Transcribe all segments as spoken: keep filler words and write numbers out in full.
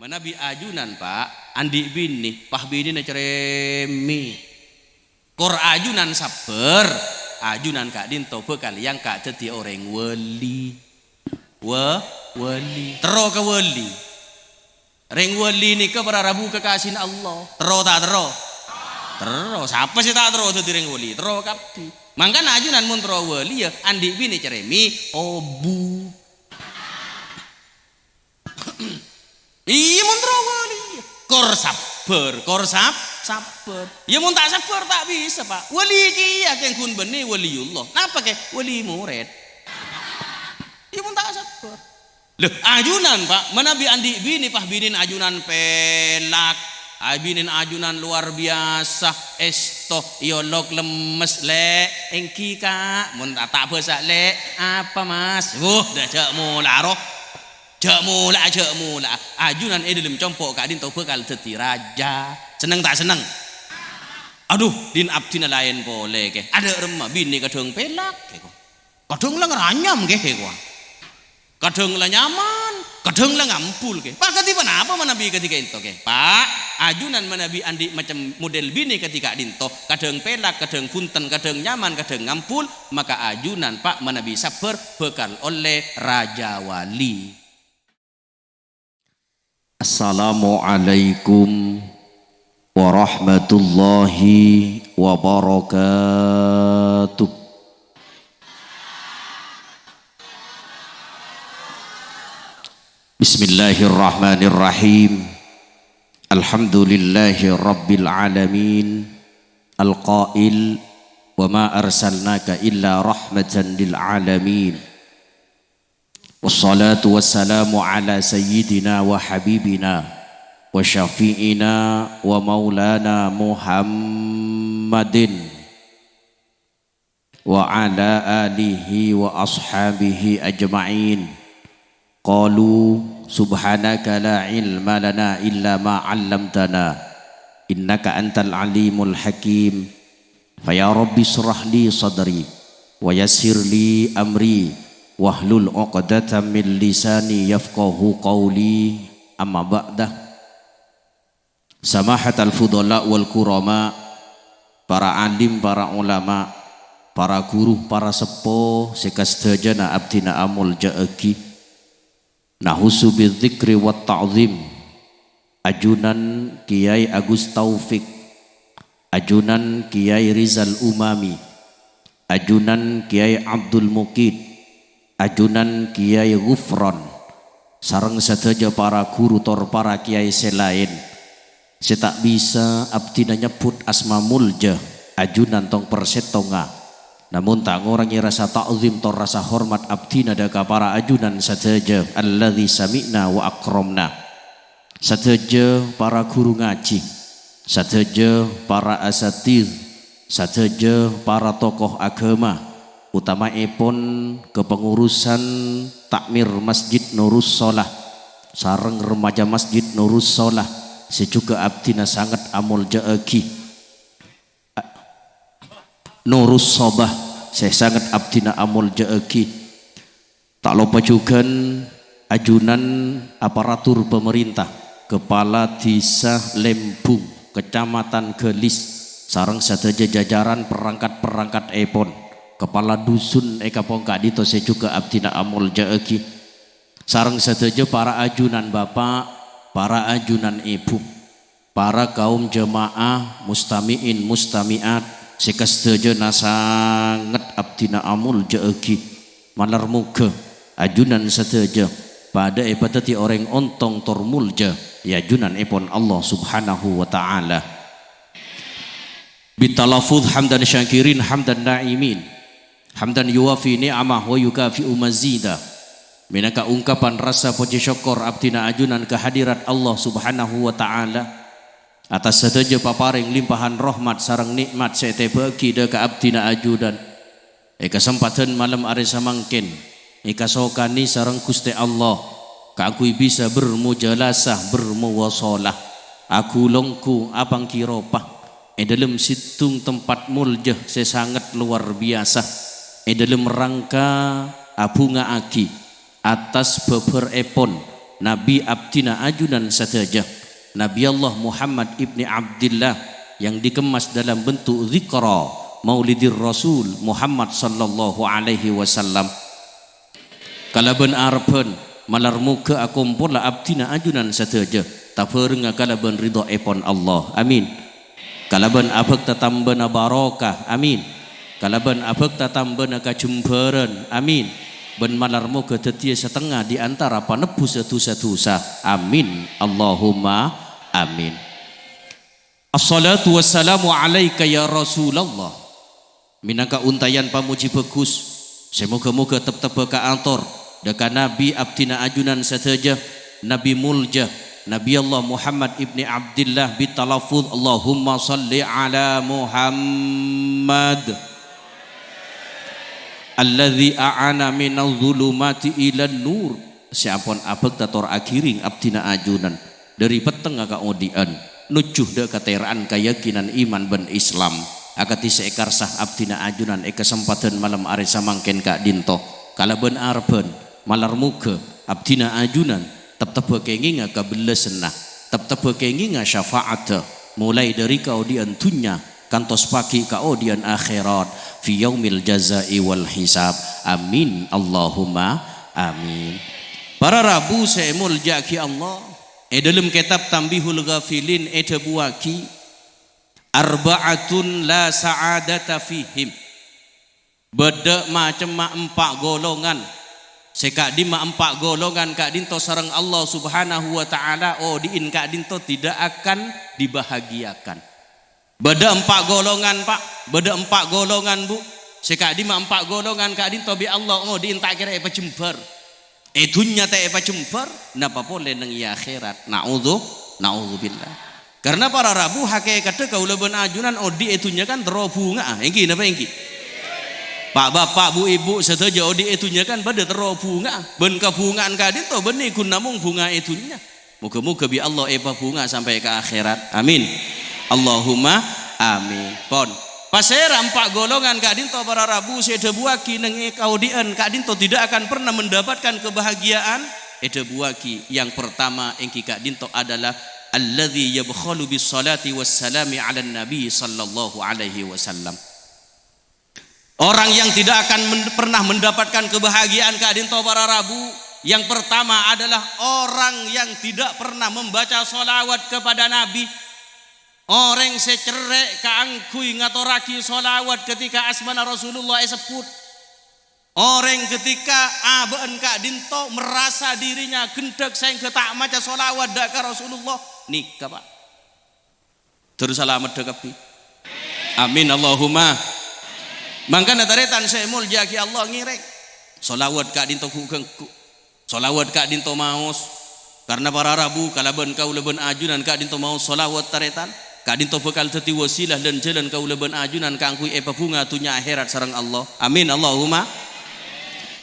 Manabi ajunan, Pa', andi' binè, pas binèna cerrèmmè. Kor ajunan sabbhâr, ajunan ka'dinto bhâkal èangka' dhâddhi orèng wali. Wa-, wali. Terro ka wali. Rèng wali nèka para rabu kekasina Allah. Terro ta' terro? Terro. Sapa sè ta' terro dhâddhi rèng wali? Terro kabbhi. Mangkana ajunan mon terro wali, ya, andi' binè cerrèmmè, obu. Iyâ, mon terro wali. Kor sabbhâr, kor sab-, sabbhâr. Iyâ, mon ta' sabbhâr, ta' bisa, Pa'. Wali kèya kèng ghun bânnè waliyullah. Napa kè? Wali morèd. Iyâ, mon ta' sabbhâr. Lho, ajunan, Pa', manabi andi' binè, pas binèna ajunan pèlak. Ai, binèna ajunan luar biasa, èsto, èolok lemmes, "Lè', ènggi, Ka'." Mon ta', ta' bhâsa, "Lè', apa, Mas?" Wuh, dâ' jhâ' mola'a, ro. Jhâ' mola'a, jhâ' mola'a. Ajunan è dâlem compo' ka'dinto bhâkal dhâddhi rajâ. Senneng ta' senneng? Adhu, din abdhina laèn polè, kè. Adâ' remma binè kadhâng pèlak, kè, ko. Kadhâng la ngaranyam, kè, kè, ko. Kadhâng la nyaman, kadhâng la ngampul, kè. Pa' kadhi ponapa manabi kadhi ka'dinto, kè? Pa', ajunan manabi andi' macem model binè kadhi ka'dinto, kadhâng pèlak, kadhâng bhunten, kadhâng nyaman, kadhâng ngampul, maka ajunan, Pa', manabi sabbhâr bhâkal ollè rajâ wali. Assalamualaikum warahmatullahi wabarakatuh. Bismillahirrahmanirrahim. Alhamdulillahi rabbil alamin. Al-qail, "Wa ma arsalnaka illa rahmatan lil alamin." Wassalatu wassalamu ala sayyidina wa habibina wa syafi'ina wa maulana Muhammadin wa ala alihi wa ashabihi ajma'in. Qalu, "Subhanaka la ilma lana illa ma 'allamtana, innaka antal alimul hakim." Fa ya Rabbi israh li sadri, wa yassir li amri, wahlul 'uqdatam min lisani yafqahu qawli. Amma ba'da. Samahatal fudala wal kurama, para alim, para ulama, para guru, para seppo sè kasadhâjâna abdhina amolja'aghi. Nahusu bidzikri wat ta'zim. Ajunan Kèyaè Agus Taufik, ajunan Kèyaè Rizal Umami, ajunan Kèyaè Abdul Muqit, ajunan Kèyaè Ghufron, sareng sadhâjâ para guru tor para kèyaè sè laèn, sè ta' bisa abdhina nyebbhut asma molja ajunan tong-persèttongnga, namong ta' ngorangè rasa ta'zim tor rasa hormat abdhina dâ' ka para ajunan sadhâjâ alladzi sami'na wa akramna. Sadhâjâ para guru ngajhi, sadhâjâ para asatidz, sadhâjâ para tokoh aghâma, otama'èpon kepengurusan takmir Masjid Nurus Shalah sareng remaja Masjid Nurus Shalah sè jhughân abdhina sanget amolja'aghi. Nurus Shabah sè sanget abdhina amolja'aghi. Ta' loppa jhughân ajunan aparatur pamarènta, Kepala Dhisa Lembung, Kecamatan Galis, sareng sadhâjâ jajaran perangkat-perangkatèpon, kepala dusun è kampong ka'dinto sè jhughân abdhina amolja'aghi, sareng sadhâjâ para ajunan bapa', para ajunan èbhu. Para kaum jamaah, mustami'in, mustami'at sè kasadhâjâna sanget abdhina amolja'aghi. Malar moghâ ajunan sadhâjâ padhâ èpadhâddhi orèng ontong tor molja è ajunanèpon Allah Subhanahu wa Ta'ala. Bitalafudz hamdan syakirin, hamdan na'imin. Hamdan yuwafi ni'amah wa yukafi'u mazida. Mènangka ungkapan rasa pojhi sokkor abdhina ajunan ka hadirat Allah Subhanahu wa Ta'ala, attas sadhâjâ paparèng limpahan rahmat sareng nè'mat sè ètèbâ'aghi dâ' ka abdhina ajunan. È kasempadhân malem arè samangkèn, èkasokanè sareng Ghustè Allah kaangghuy bisa bermujalasah, bermuwasalah, aghu-longghu, apangghi ropa è dâlem sèttong tempat molja sè sanget lowar biyasa, è dâlem rangka abhunga'aghi attas bhâbhârèpon Nabi abdhina ajunan sadhâjâ, Nabi Allah Muhammad ibni Abdillah yang dikemas dalam bentuk dzikra Maulidir Rasul Muhammad sallallahu alaihi wasallam. Kalabân arebbhân, malar moghâ akompolla abdhina ajunan sadhâjâ tabhârengnga kalabân ridhoèpon Allah. Amin. Kalabân abhâkta tambâna barokah. Amin. Kalabân abhâkta tambâna kajembhârân. Amin. Bân malar moghâ dhâddhiyâ satengnga di antara panebbhussa dhusa-dhusa. Amin. Allahumma amin. Assalatu wassalamu alaika ya Rasulullah. Mènangka onta'an pamojhi bhâghus, sè moghâ-moghâ teptebbhâ kaator dhâ' ka Nabi abdhina ajunan sadhâjâ, Nabi molja, Nabi Allah Muhammad ibni Abdillah bitalaffuz, "Allahumma shalli ala Muhammad alladzi a'ana minadz dzulumati ilan nur," sè ampon abhâkta tor aghirèng abdhina ajunan dhâri pettengnga kaodi'ân, nojjhu dhâ' katèra'an kayakinan iman bân Islam, akadhi sè èkarsa abdhina ajunan è kasempadhân malem arè samangkèn ka'dhinto. Kalabân arebbhân, malar moghâ abdhina ajunan teptebbhâ kèngèngnga kabellasânna, teptebbhâ kèngèngnga syafa'adhâ, molaè dhâri kaodi'ân dhunnya kantos pagghi' kaodi'ân akhèrat, fi yaumil jaza'i wal hisab. Amin, Allahumma amin. Para rabu sè èmolja'aghi Allah, è dhâlem kètab Tanbihul Ghafilin èdhâbuwâghi, "Arba'atun la sa'adata fihim." Bâdâ macemma empa' golongan, sè ka'dimma empa' golongan ka'dhinto sareng Allah Subhanahu wa Ta'ala odi'in ka'dhinto tidak akan dibahagiakan. Bâdâ empa' golongan, Pa', bâdâ empa' golongan, Bu, sè ka'dimma empa' golongan ka'dhinto bi' Allah odi'in ta' kèra èpajembhâr. È dhunnya ta' èpajembhâr, napa polè neng è akhèrat. Na'udzu-, na'udzubillah. Karna para rabu, hakèkaddhâ kaulâ bân ajunan odi' è dhunnya kan terro bhunga'a, èngghi napa èngghi? Pa'-bapa', bu'-ibu' sadhâjâ odi' è dhunnya kan padâ terro bhunga'a. Bân kabhunga'an ka'dhinto bânnè ghun namong bhunga è dhunnya. Moghâ-moghâ bi' Allah èpabhunga sampè' ka akhèrat. Amin. Allahumma amin. Pon. Pasèra empa' golongan ka'dhinto para rabu sè èdhâbuwâghi neng è kaodi'ân ka'dhinto tidak akan pernah mendapatkan kebahagiaan? Èdhâbuwâghi, yang pertama èngghi ka'dhinto adalah alladzi yabkhalu bis shalati was salami 'alan nabi sallallahu alaihi wasallam. Orang yang tidak akan men-, pernah mendapatkan kebahagiaan ka'dhinto para rabu, yang pertama adalah orang yang tidak pernah membaca shalawat kepada Nabi. Orèng sè cerrè' kaangghuy ngatorraghi shalawat ketika asmana Rasulullah èsebbhut. Orèng ketika abâ'na ka'dhinto merasa dirinya ghendhâk saèngghâ ta' maca shalawat dhâ' ka Rasulullah. Nèka, Pa'. Terros salameddhâ kabbhi. Amin, Allahumma. Mangkana tarètan sè èmolja'aghi Allah ngèrèng. Shalawat ka'dhinto ghu-, ganggu. Shalawat ka'dhinto maos. Karna para rabu kalabân kaulâ bân ajunan ka'dhinto maos shalawat tarètan. Ka'dhinto bhâkal dhâddhi wasilah lan jhâlân kaulâ bân ajunan kaangghuy èpabhunga dhunnya akhèrat sareng Allah. Amin, Allahumma.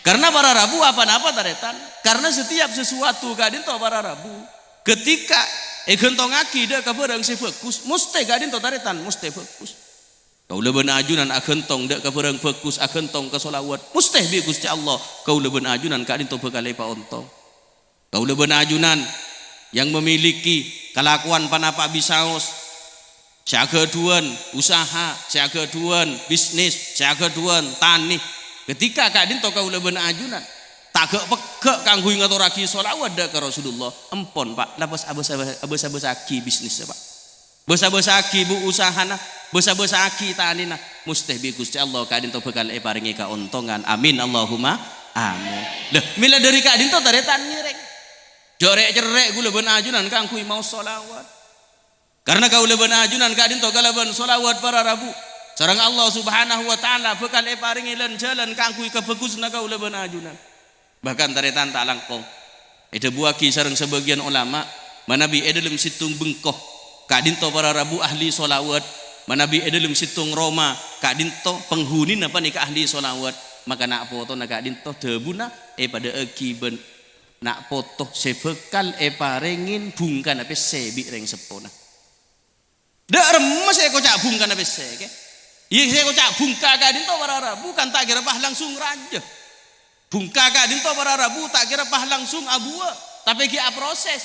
Karna para rabu apa-napa tarètan. Karna setiap sesuatu ka'dhinto para rabu. Ketika èghântongaghi dhâ' ka bhârâng sè bhâghus, mostè ka'dhinto tarètan, mostè bhâghus. Kaulâ bân ajunan aghântong dhâ' ka bhârâng bhâghus, aghântong ka shalawat, mostè bi' Ghustè Allah, kaulâ bân ajunan ka'dhinto bhâkal èpaontong. Kaulâ bân ajunan yang memiliki kalakowan panapa bisaos, sè aghâdhuwân usaha, sè aghâdhuwân bisnis, sè aghâdhuwân tanè. Ketika ka'dhinto kaulâ bân ajunan ta' ghâ'-pegghâ' kaangghuy ngatorraghi shalawat dhâ' ka Rasulullah, empon, Pa', la bâs-, abâs-, abâs-, abâs-, abâsaghi bisnissa, Pa'. Bâs-abâsaghi, Bu, usahana, bâs-abâsaghi tanèna, mostè bi' Ghustè Allah ka'dhinto bhâkal èparèngè kaontongan. Amin, Allahumma amin. Lah, mèla dhâri ka'dhinto tarètan ngèrèng. Jhâ' rè'-cerrè' kaulâ bân ajunan kaangghuy maos shalawat. Karna kaulâ bân ajunan ka'dhinto kalabân shalawat para rabu, sareng Allah Subhanahu wa Ta'ala bhâkal èparèngè lan-jhâlân kaangghuy kabhâghusânna kaulâ bân ajunan. Bahkan tarètan ta' langkong. Èdhâbuwâghi sareng sabâgiyân olama, manabi è dhâlem sèttong bengko, ka'dhinto para rabu ahli shalawat, manabi è dhâlem sèttong roma, ka'dhinto penghunina panèka ahli shalawat, maka na' potona ka'dhinto dhâbuna èpadâ'âghi bân na' poto sè bhâkal èparèngè bhungkana pèssè bi' rèng seppona. Dâ' remma sè èkoca' bhungkana pèssè, kè? Iyâ, sè èkoca' bhungka ka'dhinto para rabu kan ta' kèra pas langsung rajâ. Bhungka ka'dhinto para rabu ta' kèra pas langsung abuwâ'. Tapè ghi' aproses.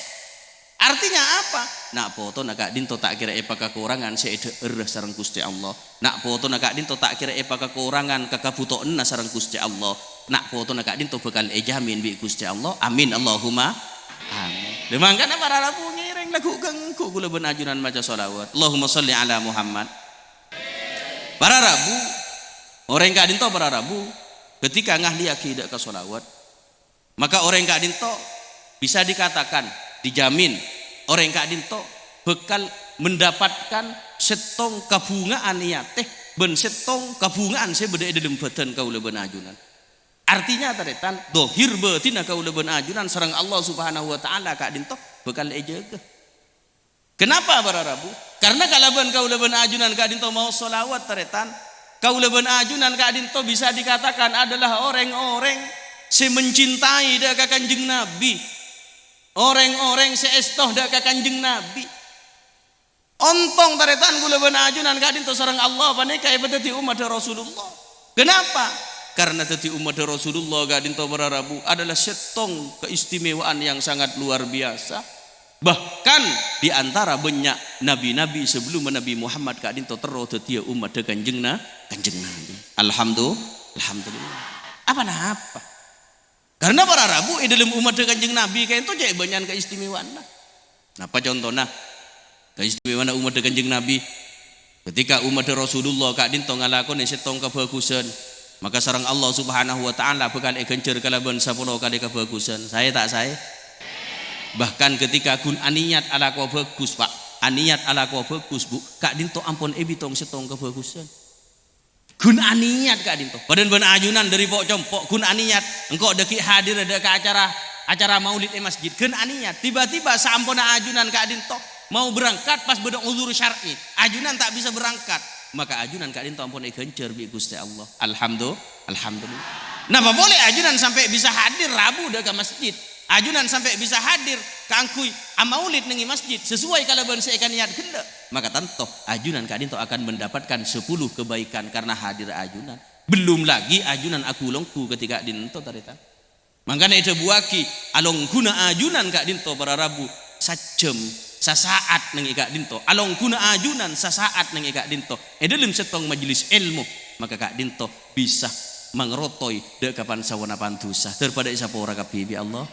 Artinya apa? Na' potona ka'dinto ta' kèra èpakakorangan sè èdhâ'ârrâ sareng Ghustè Allah. Na' potona ka'dinto ta' kèra èpakakorangan kakabhutowanna sareng Ghustè Allah. Na' potona ka'dinto bhâkal èjamin bi' Ghustè Allah. Amin, Allahumma amin. Lha, mangkana para rabu ngèrèng lagghu' ghânggu kaulâ bân ajunan maca shalawat. Allahumma shalli ala Muhammad. Para rabu, orèng ka'dinto para rabu, ketika ngahliyaghi dâ' ka shalawat, maka orèng ka'dinto bisa dikatakan, dijamin, orèng ka'dinto bhâkal mendapatkan sèttong kabhunga'an è atè bân sèttong kabhunga'an sè bâdâ è dâlem bâdân kaulâ bân ajunan. Artinya, tarètan, dhâhir bâdhinna kaulâ bân ajunan sareng Allah Subhanahu wa Ta'ala ka'dinto bhâkal èjâgâ. Kenapa para rabu? Karena kalabân kaulâ bân ajunan ka'dinto maos shalawat, tarètan. Kaulâ bân ajunan ka'dinto bisa dikatakan adalah orèng-orèng sè mencintai dâ' ka Kanjeng Nabi. Orèng-orèng sè èsto dâ' ka Kanjeng Nabi. Ontong, tarètan, kaulâ bân ajunan ka'dinto sareng Allah panèka èpadhâddhi ommaddhâ Rasulullah. Kenapa? Karena dhâddhi ommaddhâ Rasulullah ka'dinto para rabu adalah sèttong keistimewaan yang sangat luar biasa. Bahkan di antara bânnya' nabi-nabi sebelum Nabi Muhammad ka'dinto terro dhâddhiyâ ommaddhâ Kanjeng Na-, Kanjeng Nabi. Alhamdu-, Alhamdulillah. Apa napa? Karena para rabu è dâlem ommaddhâ Kanjeng Nabi ka'dinto cè' bânnya'an keistimewaanna. Napa contona? Keistimewaanna ommaddhâ Kanjeng Nabi. Ketika ommaddhâ Rasulullah ka'dinto ngalakonè sèttong kabhâghusân, maka sareng Allah Subhanahu wa Ta'ala bhâkal èghânjhâr kalabân sapolo kalè kabhâghusân. Saè ta' saè? Bahkan ketika ghun aniyat alako bhâghus, Pa', aniyat alako bhâghus, Bu, ka'dinto ampon èbitong sèttong kabhâghusân. Ghun aniyat ka'dinto. Padâ bân ajunan dâri po'-compo', ghun aniyat, engko' dâgghi' hadir dâ' ka acara, acara maulid è masjid. Ghun aniyat. Tiba-tiba saamponna ajunan ka'dinto mau berangkat pas bâdâ uzur syar'i. Ajunan ta' bisa berangkat. Maka ajunan ka'dinto ampon èghânjhâr bi' Ghustè Allah. Alhamdu-, Alhamdulillah. Napa polè ajunan sampè' bisa hadir rabu dâ' ka masjid? Ajunan sampè' bisa hadir kaangghuy amaulid neng è masjid sesuai kalabân sè èkaniyat ghellâ', maka tanto ajunan ka'dinto akan mendapatkan sepuluh kebaikan karena hadir ajunan. Belum lagi ajunan aghu-longghu ketika ka'dinto, tarètan. Mangkana èdhâbuwaghi, alongghuna ajunan ka'dinto para rabu sajjhâm, sasa'at neng è ka'dinto. Alongghuna ajunan sasa'at neng è ka'dinto. È dâlem sèttong majelis èlmo, maka ka'dinto bisa mangrotoi dâ' ka pan-saponapan dhusa. Dâr padâ èsapora kabbhi bi' Allah.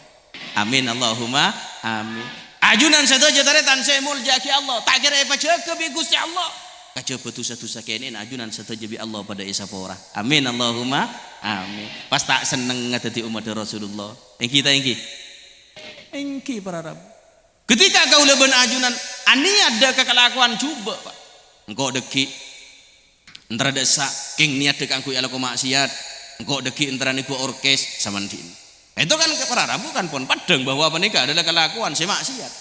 Amin, Allahumma amin. Ajunan sadhâjâ tarètan sè èmoljâ'aghi Allah, ta' kèra èpajâgâ bi' Ghustè Allah. Kajhâbhâ dhusa-dhusa kènè'na ajunan sadhâjâ bi' Allah padâ èsapora. Amin, Allahumma amin. Pas ta' sennengnga dhâddhi ommaddhâ Rasulullah. Èngghi ta' èngghi? Èngghi, para rabu. Ketika kaulâ bân ajunan aniyat dâ' ka kalakowan jhubâ', Pa'. Engko' dâgghi'. Entara dâ' essa', kèng niyaddhâ kaangghuy alako ma'siyat, engko' dâgghi' entara nèbâ orkes, samandhi'na. Itu kan para rabu kan pon paddhâng bahwa panèka adalah kalakowan sè ma'siyat.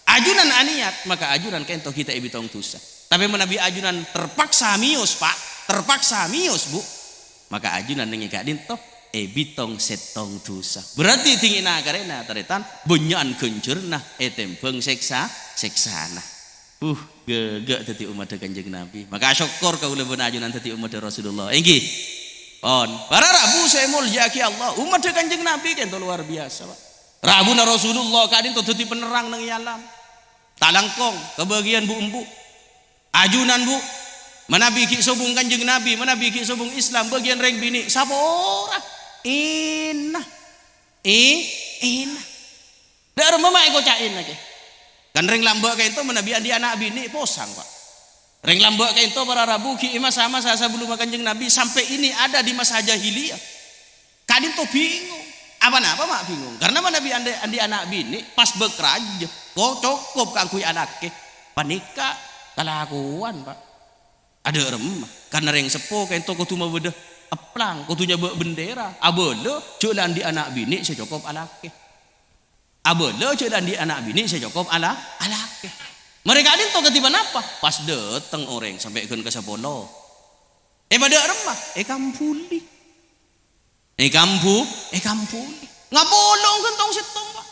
Ajunan aniyat, maka ajunan ka'dinto ghi' ta' èbitong dhusa. Tapè manabi ajunan terpaksa mèyos, Pa', terpaksa mèyos, Bu, maka ajunan neng è ka'dinto èbitong sèttong dhusa. Berarti dhingèna karèna, tarètan, bânnya'an ghânjhârânna ètèmbhâng sèksa-, sèksana. Uh, ghâghâ dhâddhi ommaddhâ Kanjeng Nabi. Maka asokkor kaulâ bân ajunan dhâddhi ommaddhâ Rasulullah. Èngghi? Pon. Para rabu sè èmoljâ'aghi Allah, ommaddhâ Kanjeng Nabi ka'dinto lowar biyasa, Pa'. Rabuna Rasulullah ka'dinto dhâddhi penerrang neng è alam. Ta' langkong, kabâgiyân bu-embu. Ajunan, Bu. Manabi ghi' sobung Kanjeng Nabi, manabi ghi' sobung Islam, bâgiyân rèng binè', sapora. Ènna. È, ènna. Dâ' remma ma' èkoca'è, kè. Kan rèng lambâ' ka'dinto manabi andi' ana' binè' posang, Pa'. Rèng lambâ' ka'dinto para rabu ghi' è masa-masa sabellumma Kanjeng Nabi sampè' ini ada di masa jahiliyah. Ka'dinto bingung. Apa napa ma' bingung? Karena manabi andi', andi' ana' binè' pas bâk rajâ, ko-, cokop kaangghuy alakè. Panèka kalakowan, Pa'. Adâ' remma, karna rèng seppo ka'dinto kodhu mabâdâ èplang, kodhu nyabâ' bendera. Abâlâ jhâ' la andi' ana' binè' sè cokop alakè. Abâlâ jhâ' la andi' ana' binè' sè cokop ala-, alakè. Marè ka'dinto kadhi ponapa? Pas dâteng orèng sampè' ghân ka sapolo. È padâ' remma, èkambhuli. Èkambhu-, èkambhuli. Ngapolong ghântong sèttong, Pa'.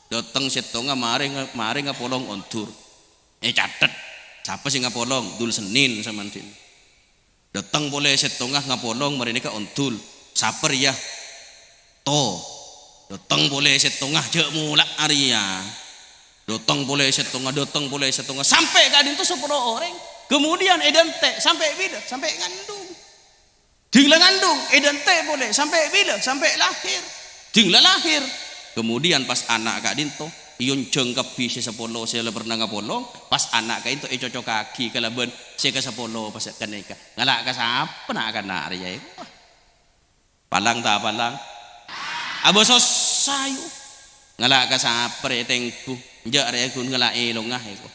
Dâteng sèttongnga marè nga-, marè ngapolong ondur. Ècatet. Sapa sè ngapolong? Dul Senin samandhi'na. Dâteng polè sèttongnga ngapolong marè nèka ondur. Sapa rèya? To. Dâteng polè sèttonga, jhâ' mola' arèya. Dâteng polè sèttonga, dâteng polè sèttonga, sampè' ka'dinto sapolo orèng. Kemudian èdântè', sampè' bilâ? Sampè' ngandung. Ding la ngandung, èdântè' polè, sampè' bilâ? Sampè' lahir. Ding la lahir. Kemudian pas ana' ka'dinto, èyonjhâng kabbhi sè sapolo sè la pernah ngapolong, pas ana' ka'dinto ècocokaghi kalabân sè kasapolo pas ghânèka. Ngala' ka sapa na'-kana' arèya? Wah. Palang ta' palang? Abâ sossa, yu. Ngala' ka sapa rè tèngghu? Enjâ' rè ghun ngala' èlongnga, èko.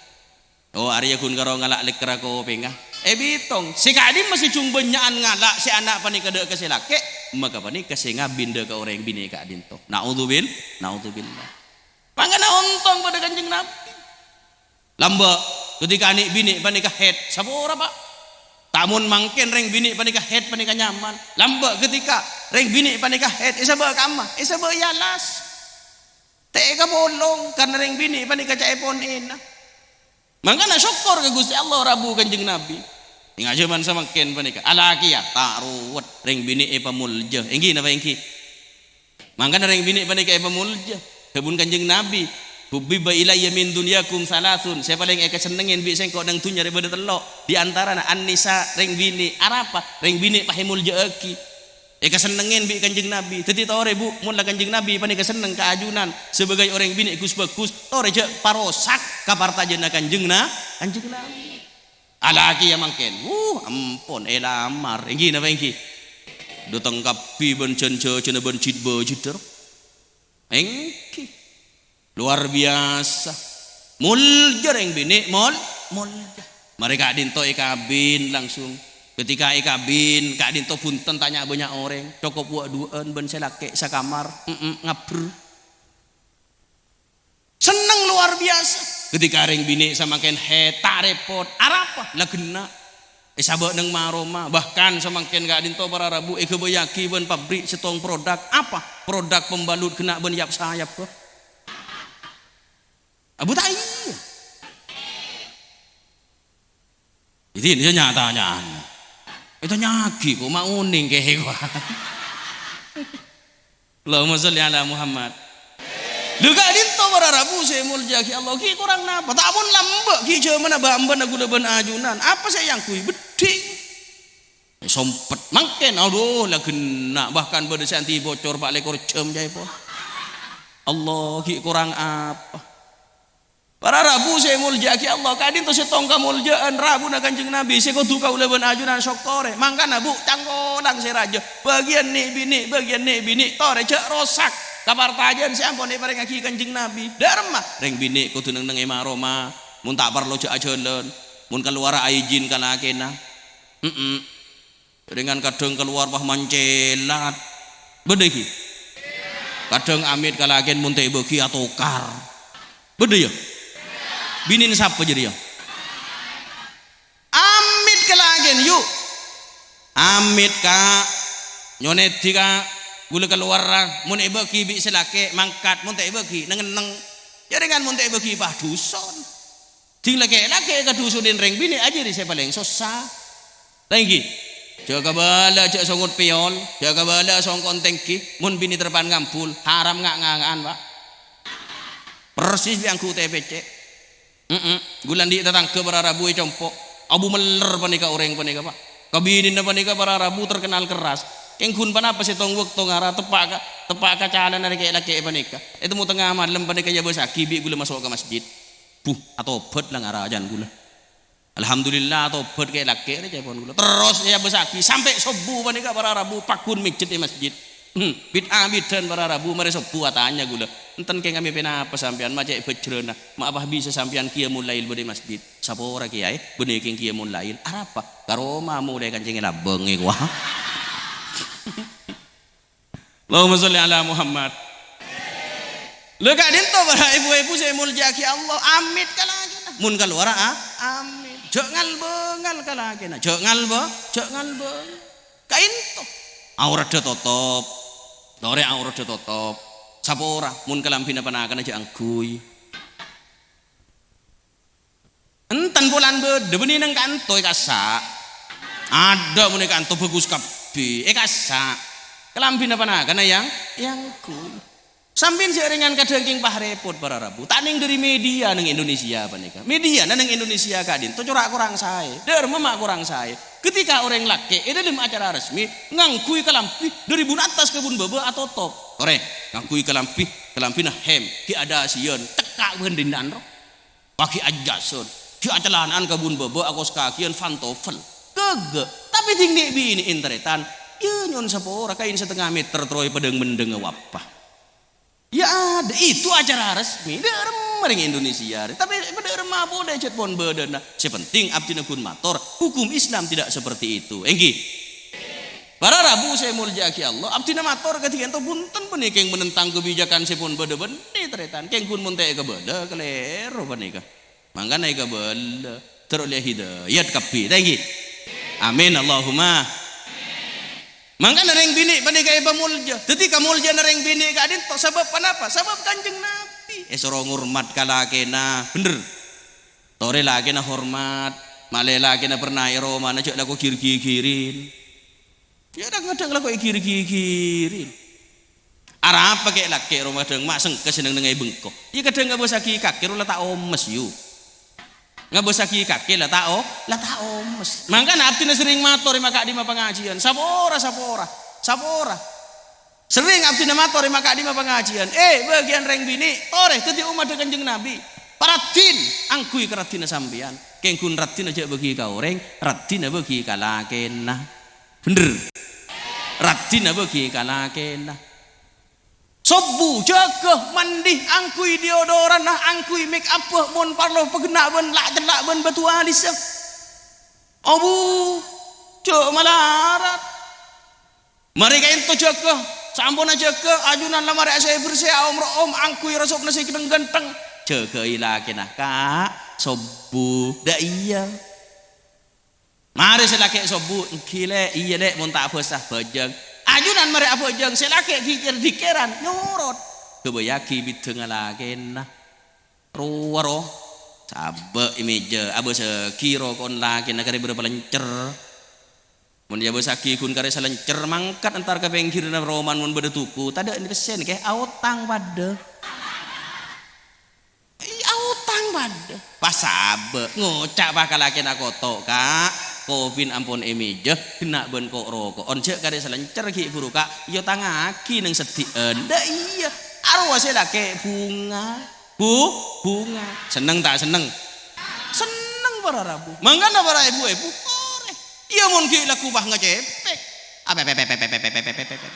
Oh, arèya ghun karo ngala' lèkkerra kopèngnga. Èbitong, sè ka'dimma sè jung bânnya'an ngala' sè ana' panèka dâ' ka sè lakè', maka panèka sè ngabin dâ' ka orèng binè' ka'dinto. Na'udzubil-, na'udzubillah. Mangkana ontong padâ Kanjeng Nabi. Lambâ', ketika nè'-binè' panèka haid, sapora, Pa'. Tamon mangkèn rèng binè' panèka haid panèka nyaman. Lambâ' ketika rèng binè' panèka haid, èsabâ' kamma, èsabâ' è alas. Ta' èkapolong, karna rèng binè' panèka ca'èpon èna. Mangkana sokkor ka Ghustè Allah rabu Kanjeng Nabi. Ènga' jhâman samangkèn panèka, alakèya ta' rowet, rèng binè' èpamolja. Èngghi napa èngghi? Mangkana rèng binè' panèka èpamolja. Dhâbuna Kanjeng Nabi, "Hubbiba ilayya min dunyakum salasun," sè palèng èkasennengngè bi' sèngko' neng dhunnya rè bâdâ tello', di antarana an-nisa, rèng binè'. Arapa? Rèng binè' pas èmolja'aghi. Èkasennengngè bi' Kanjeng Nabi. Dhâddhi torè, Bu, mon la Kanjeng Nabi panèka senneng ka ajunan sebagai orèng binè' gus-bhâghus, torè jhâ' parosak kapartajâna Kanjeng Na-, Kanjeng Nabi. Alakèya mangkèn, wuh, ampon, èlamar. Èngghi napa èngghi? Dâteng kabbhi bân jân-jhâjhânna bân jit-bâjidhâ. Èngghi. Luar biasa. Molja rèng binè', mol-, molja. Marè ka'dinto èkabin langsung. Ketika èkabin, ka'dinto bhunten ta' nya'-bânnya' orèng. Cokop wâ'-duwâ'ân bân sè lakè' sakamar. Mm-mm, ngabbher. Senneng luar biasa. Ketika rèng binè' samangkèn haid, ta' rèpot. Arapa? La ghenna'. Èsabâ' neng ma-roma. Bahkan samangkèn ka'dinto para rabu èghâbâyyâghi bân pabrik sèttong produk. Apa? Produk pembalut ghenna' bân yap-sayap, bâh. Abu ta' iyâ. Jadi, ini nyata-nyata. Ètanya'aghi kok, ma' onèng kèya kok. Allahumma sholli ala Muhammad. Lho, ka'dinto para rabu sè èmolja'aghi Allah, ghi' korang napa? Ta' mon lambâ' ghi' jhâmanna bâ'-embâna ghulâ bân ajunan. Apa sè èangghuy? Beddhing. Sompet. Mangkèn, aduh, la ghenna'. Bahkan bâdâ sè andi' bocor pa' lèkor jam, ca'èpon. Allah, ghi' korang apa? Para rabu sè èmolja'aghi Allah, ka'dinto sèttong kamolja'an rabuna Kanjeng Nabi sè kodhu kaulâ bân ajunan sokkorè. Mangkana, Bu, cangkolang sè rajâ, bâgiyân nè'-binè', bâgiyân nè'-binè', torè jhâ' rosak kapartajâ'ân sè ampon èparèngaghi Kanjeng Nabi. Dâ'remma rèng binè' kodhu neng-enneng è ma-roma, mon ta' parlo jhâ' ajhâlân, mon kalowara aijin ka lakèna. Mm-mm. Rèngan kadhâng kalowar pas mancèlat. Bâdâ ghi? Kadhâng amit ka lakèn mon ta' èbâghi atokar. Bâdâ, yâ? Binèna sapa jârèya? Amit ka lakèn, yu. Amit, Ka'. Nyonèdhi, Ka'. Ghulâ kalowarra. Mon èbâghi bi' sè lakè', mangkat. Mon ta' èbâghi, neng-enneng. Jâ' rèngan mon ta' èbâghi, pas dhuson. Ding lakè'-lakè' èkadhusonè rèng binè' ajârè sè palèng sossa. Ta' ènggi? Jhâ' kabâlâ jhâ' songot pèyol, jhâ' kabâlâ songko'en tèngghi, mon binè' terpan ngambul, haram nga'-nganga'an, Pa'. Persis bi' angghuta è pècè'. Mm-mm. Ghulâ andi' tatangghâ para rabu è compo'. Abu meller panèka orèng panèka, Pa'. Kabinèna panèka para rabu terkenal keras. Kèng ghun ponapa sèttong bâkto ngara teppa' ka, teppa' ka calana rè kè'-lakè' panèka. Ètemmo tengnga malem panèka èabâsaghi bi' ghulâ maso' ka masjid. Buh, atobhât la ngara ajân ghulâ. Alhamdulillah, atobhât kè'-lakè' rè ca'èpon ghulâ. Terros èabâsaghi sampè' sobbhu panèka para rabu pagghun mèjhât è masjid. Hmm, bit-abiddhân para rabu marè sobbhu atanya ghulâ, "Enten kèng amèpèna apa sampèyan ma' cè' bhâjrâna? Ma' apa bisa sampèyan qiyamul lail bâdâ è masjid?" "Sapora, Kèyaè, bânnè kèng qiyamul lail." "Arapa?" "Karoma molè kancèngè labâng èkowa." Allahumma sholli ala Muhammad. Lha ka'dinto para èbhu-èbhu sè èmoljâ'aghi Allah, amit ka lakèna. Mon kalowara, a-, amit. Jhâ' ngal-bângal ka lakèna. Jhâ' ngalbâ-, jhâ' ngalbâ-. Ka'dinto. Aoradhâ totop. Torè aoradhâ totop. Sapora, mon kalambhina panakana jhâ' angghuy. Enten polana bâdâ, bânnè neng kanto èkassa'. Adâ' mon è kanto bhâghus kabbhi, èkassa'. Kalambhina panakana yang, yang ghun. Sampèyan sè rèngan kadhâng kèng pas rèpot para rabu. Ta' nèng dhâri media nèng Indonesia panèka. Mediana nèng Indonesia ka'dinto cora' korang saè. Dhâremma ma' korang saè. Ketika orèng lakè' è dhâlem acara resmi ngangghuy kalambhi dhâri bun attas ka bun bâbâ atotop. Torè, ngangghuy kalambhi, kalambhina hem, ghi' adhâsiyân, cekka' bhândhina'an ro. Paghi' ajhâsân, ghi' acalana'an ka bun bâbâ akos kaghiyân pantofel. Ghâghâ. Tapè dhing nè'-binè' èntarètan, iyâ nyo'on sapora, kaèn satengnga mèter terro èpadhâng-mendhângnga wabâ. Ya ada, itu acara resmi. Dhâremma rèng Indonesia rè. Tapè dhâremma polè cè' pon bâdâna. Sè penting abdhina ghun mator, hukum Islam tidak seperti itu. Èngghi. Para rabu sè èmoljâ'aghi Allah, abdhina mator kadhi ka'dinto, bhunten panèka kèng menentang kebijakan sè pon bâdâ bânnè, tarètan. Kèng ghun mon ta' èkabâlâ, kalèro panèka. Mangkana èkabâlâ, terro ollè hidayat kabbhi. Ta' èngghi? Amin, Allahumma. Mangkana rèng binè' panèka èpamoljâ. Dhâddhi kamoljâ'ânna rèng binè' ka'dinto sabâb ponapa? Sabâb Kanjeng Nabi èsoro ngormat ka lakèna. Bhender. Torè lakèna hormat, malè lakèna pernah è romana jhâ' lako gir-gigirin. Iyâ, dhâng-kadhâng lako ègir-gigirin. Arapa kè' lakè' ro kadhâng ma' sengka sè neng-nengngè bengko. Iyâ, kadhâng ngabâsaghi kakè ro la ta' omes, yu. Ngabâsaghi kakè la ta' o-, la ta' omes. Mangkana abdhina serrèng mator è ma-, ka'dimma pangajiyân. Sapora, sapora, sapora. Serrèng abdhina mator è ma-, ka'dimma pangajiyân. Eh, bâgiyân rèng binè', torè dhâddhi ommaddhâ Kanjeng Nabi. Paraddhin, angghuy ka raddhinna sampèyan. Kèng ghun raddhinna jhâ' bâgi ka orèng, raddhinna bâgi ka lakèna. Bhender. Raddhinna bâgi ka lakèna. Sobbhu, jâgâ, mandi, angghuy deodoranna, angghuy make up, mon parlo paghenna' bân la-, cella' bân bâto alissa. Abu, jhâ' malarat. Marè ka'dinto jâgâ, samponna jâgâ, ajunan la marè asè-bersè, aom-ro'om, angghuy rasobna sè ghântheng-ghântheng. Jâgâi lakèna, Ka', sobbhu. Dâ' iyâ. Marè sè lakè' sobbhu, "Èngghi, Lè', iyâ, Lè', mon ta' abhâsa, bhâjâng." Ajunan marè abhâjâng, sè lakè' ghi' kèr-dikèran, nyorot. Ghâbâyyaghi bidhângnga lakèna. Rowa, ro. Sabâ' è mèjâ, abhâsaghi roko'na lakèna karè bârâmpa lèncèr. Mon èabhâsaghi ghun karè salèncèr, mangkat entar ka pèngghirrâ romana mon bâdâ tuku, tadâ' pèssèna, kè, aotang padâ. Iyâ, aotang padâ. Pas sabâ', ngoca' pas ka lakèna, "Koto', Ka', kopina ampon è mèjâ, ghenna' bân ko'-roko'on, jhâ' karè salèncèr ghi' bhuru, Ka', èotangaghi neng seddhi'ân." Dâ' iyâ, arowa sè lakè' bhunga. Bu-, bhunga. Senneng ta' senneng? Senneng para rabu. Mangkana para èbhu-èbhu, torè. Iyâ mon ghi' lagghu pas ngacepek. Apepepepepepepepepepep.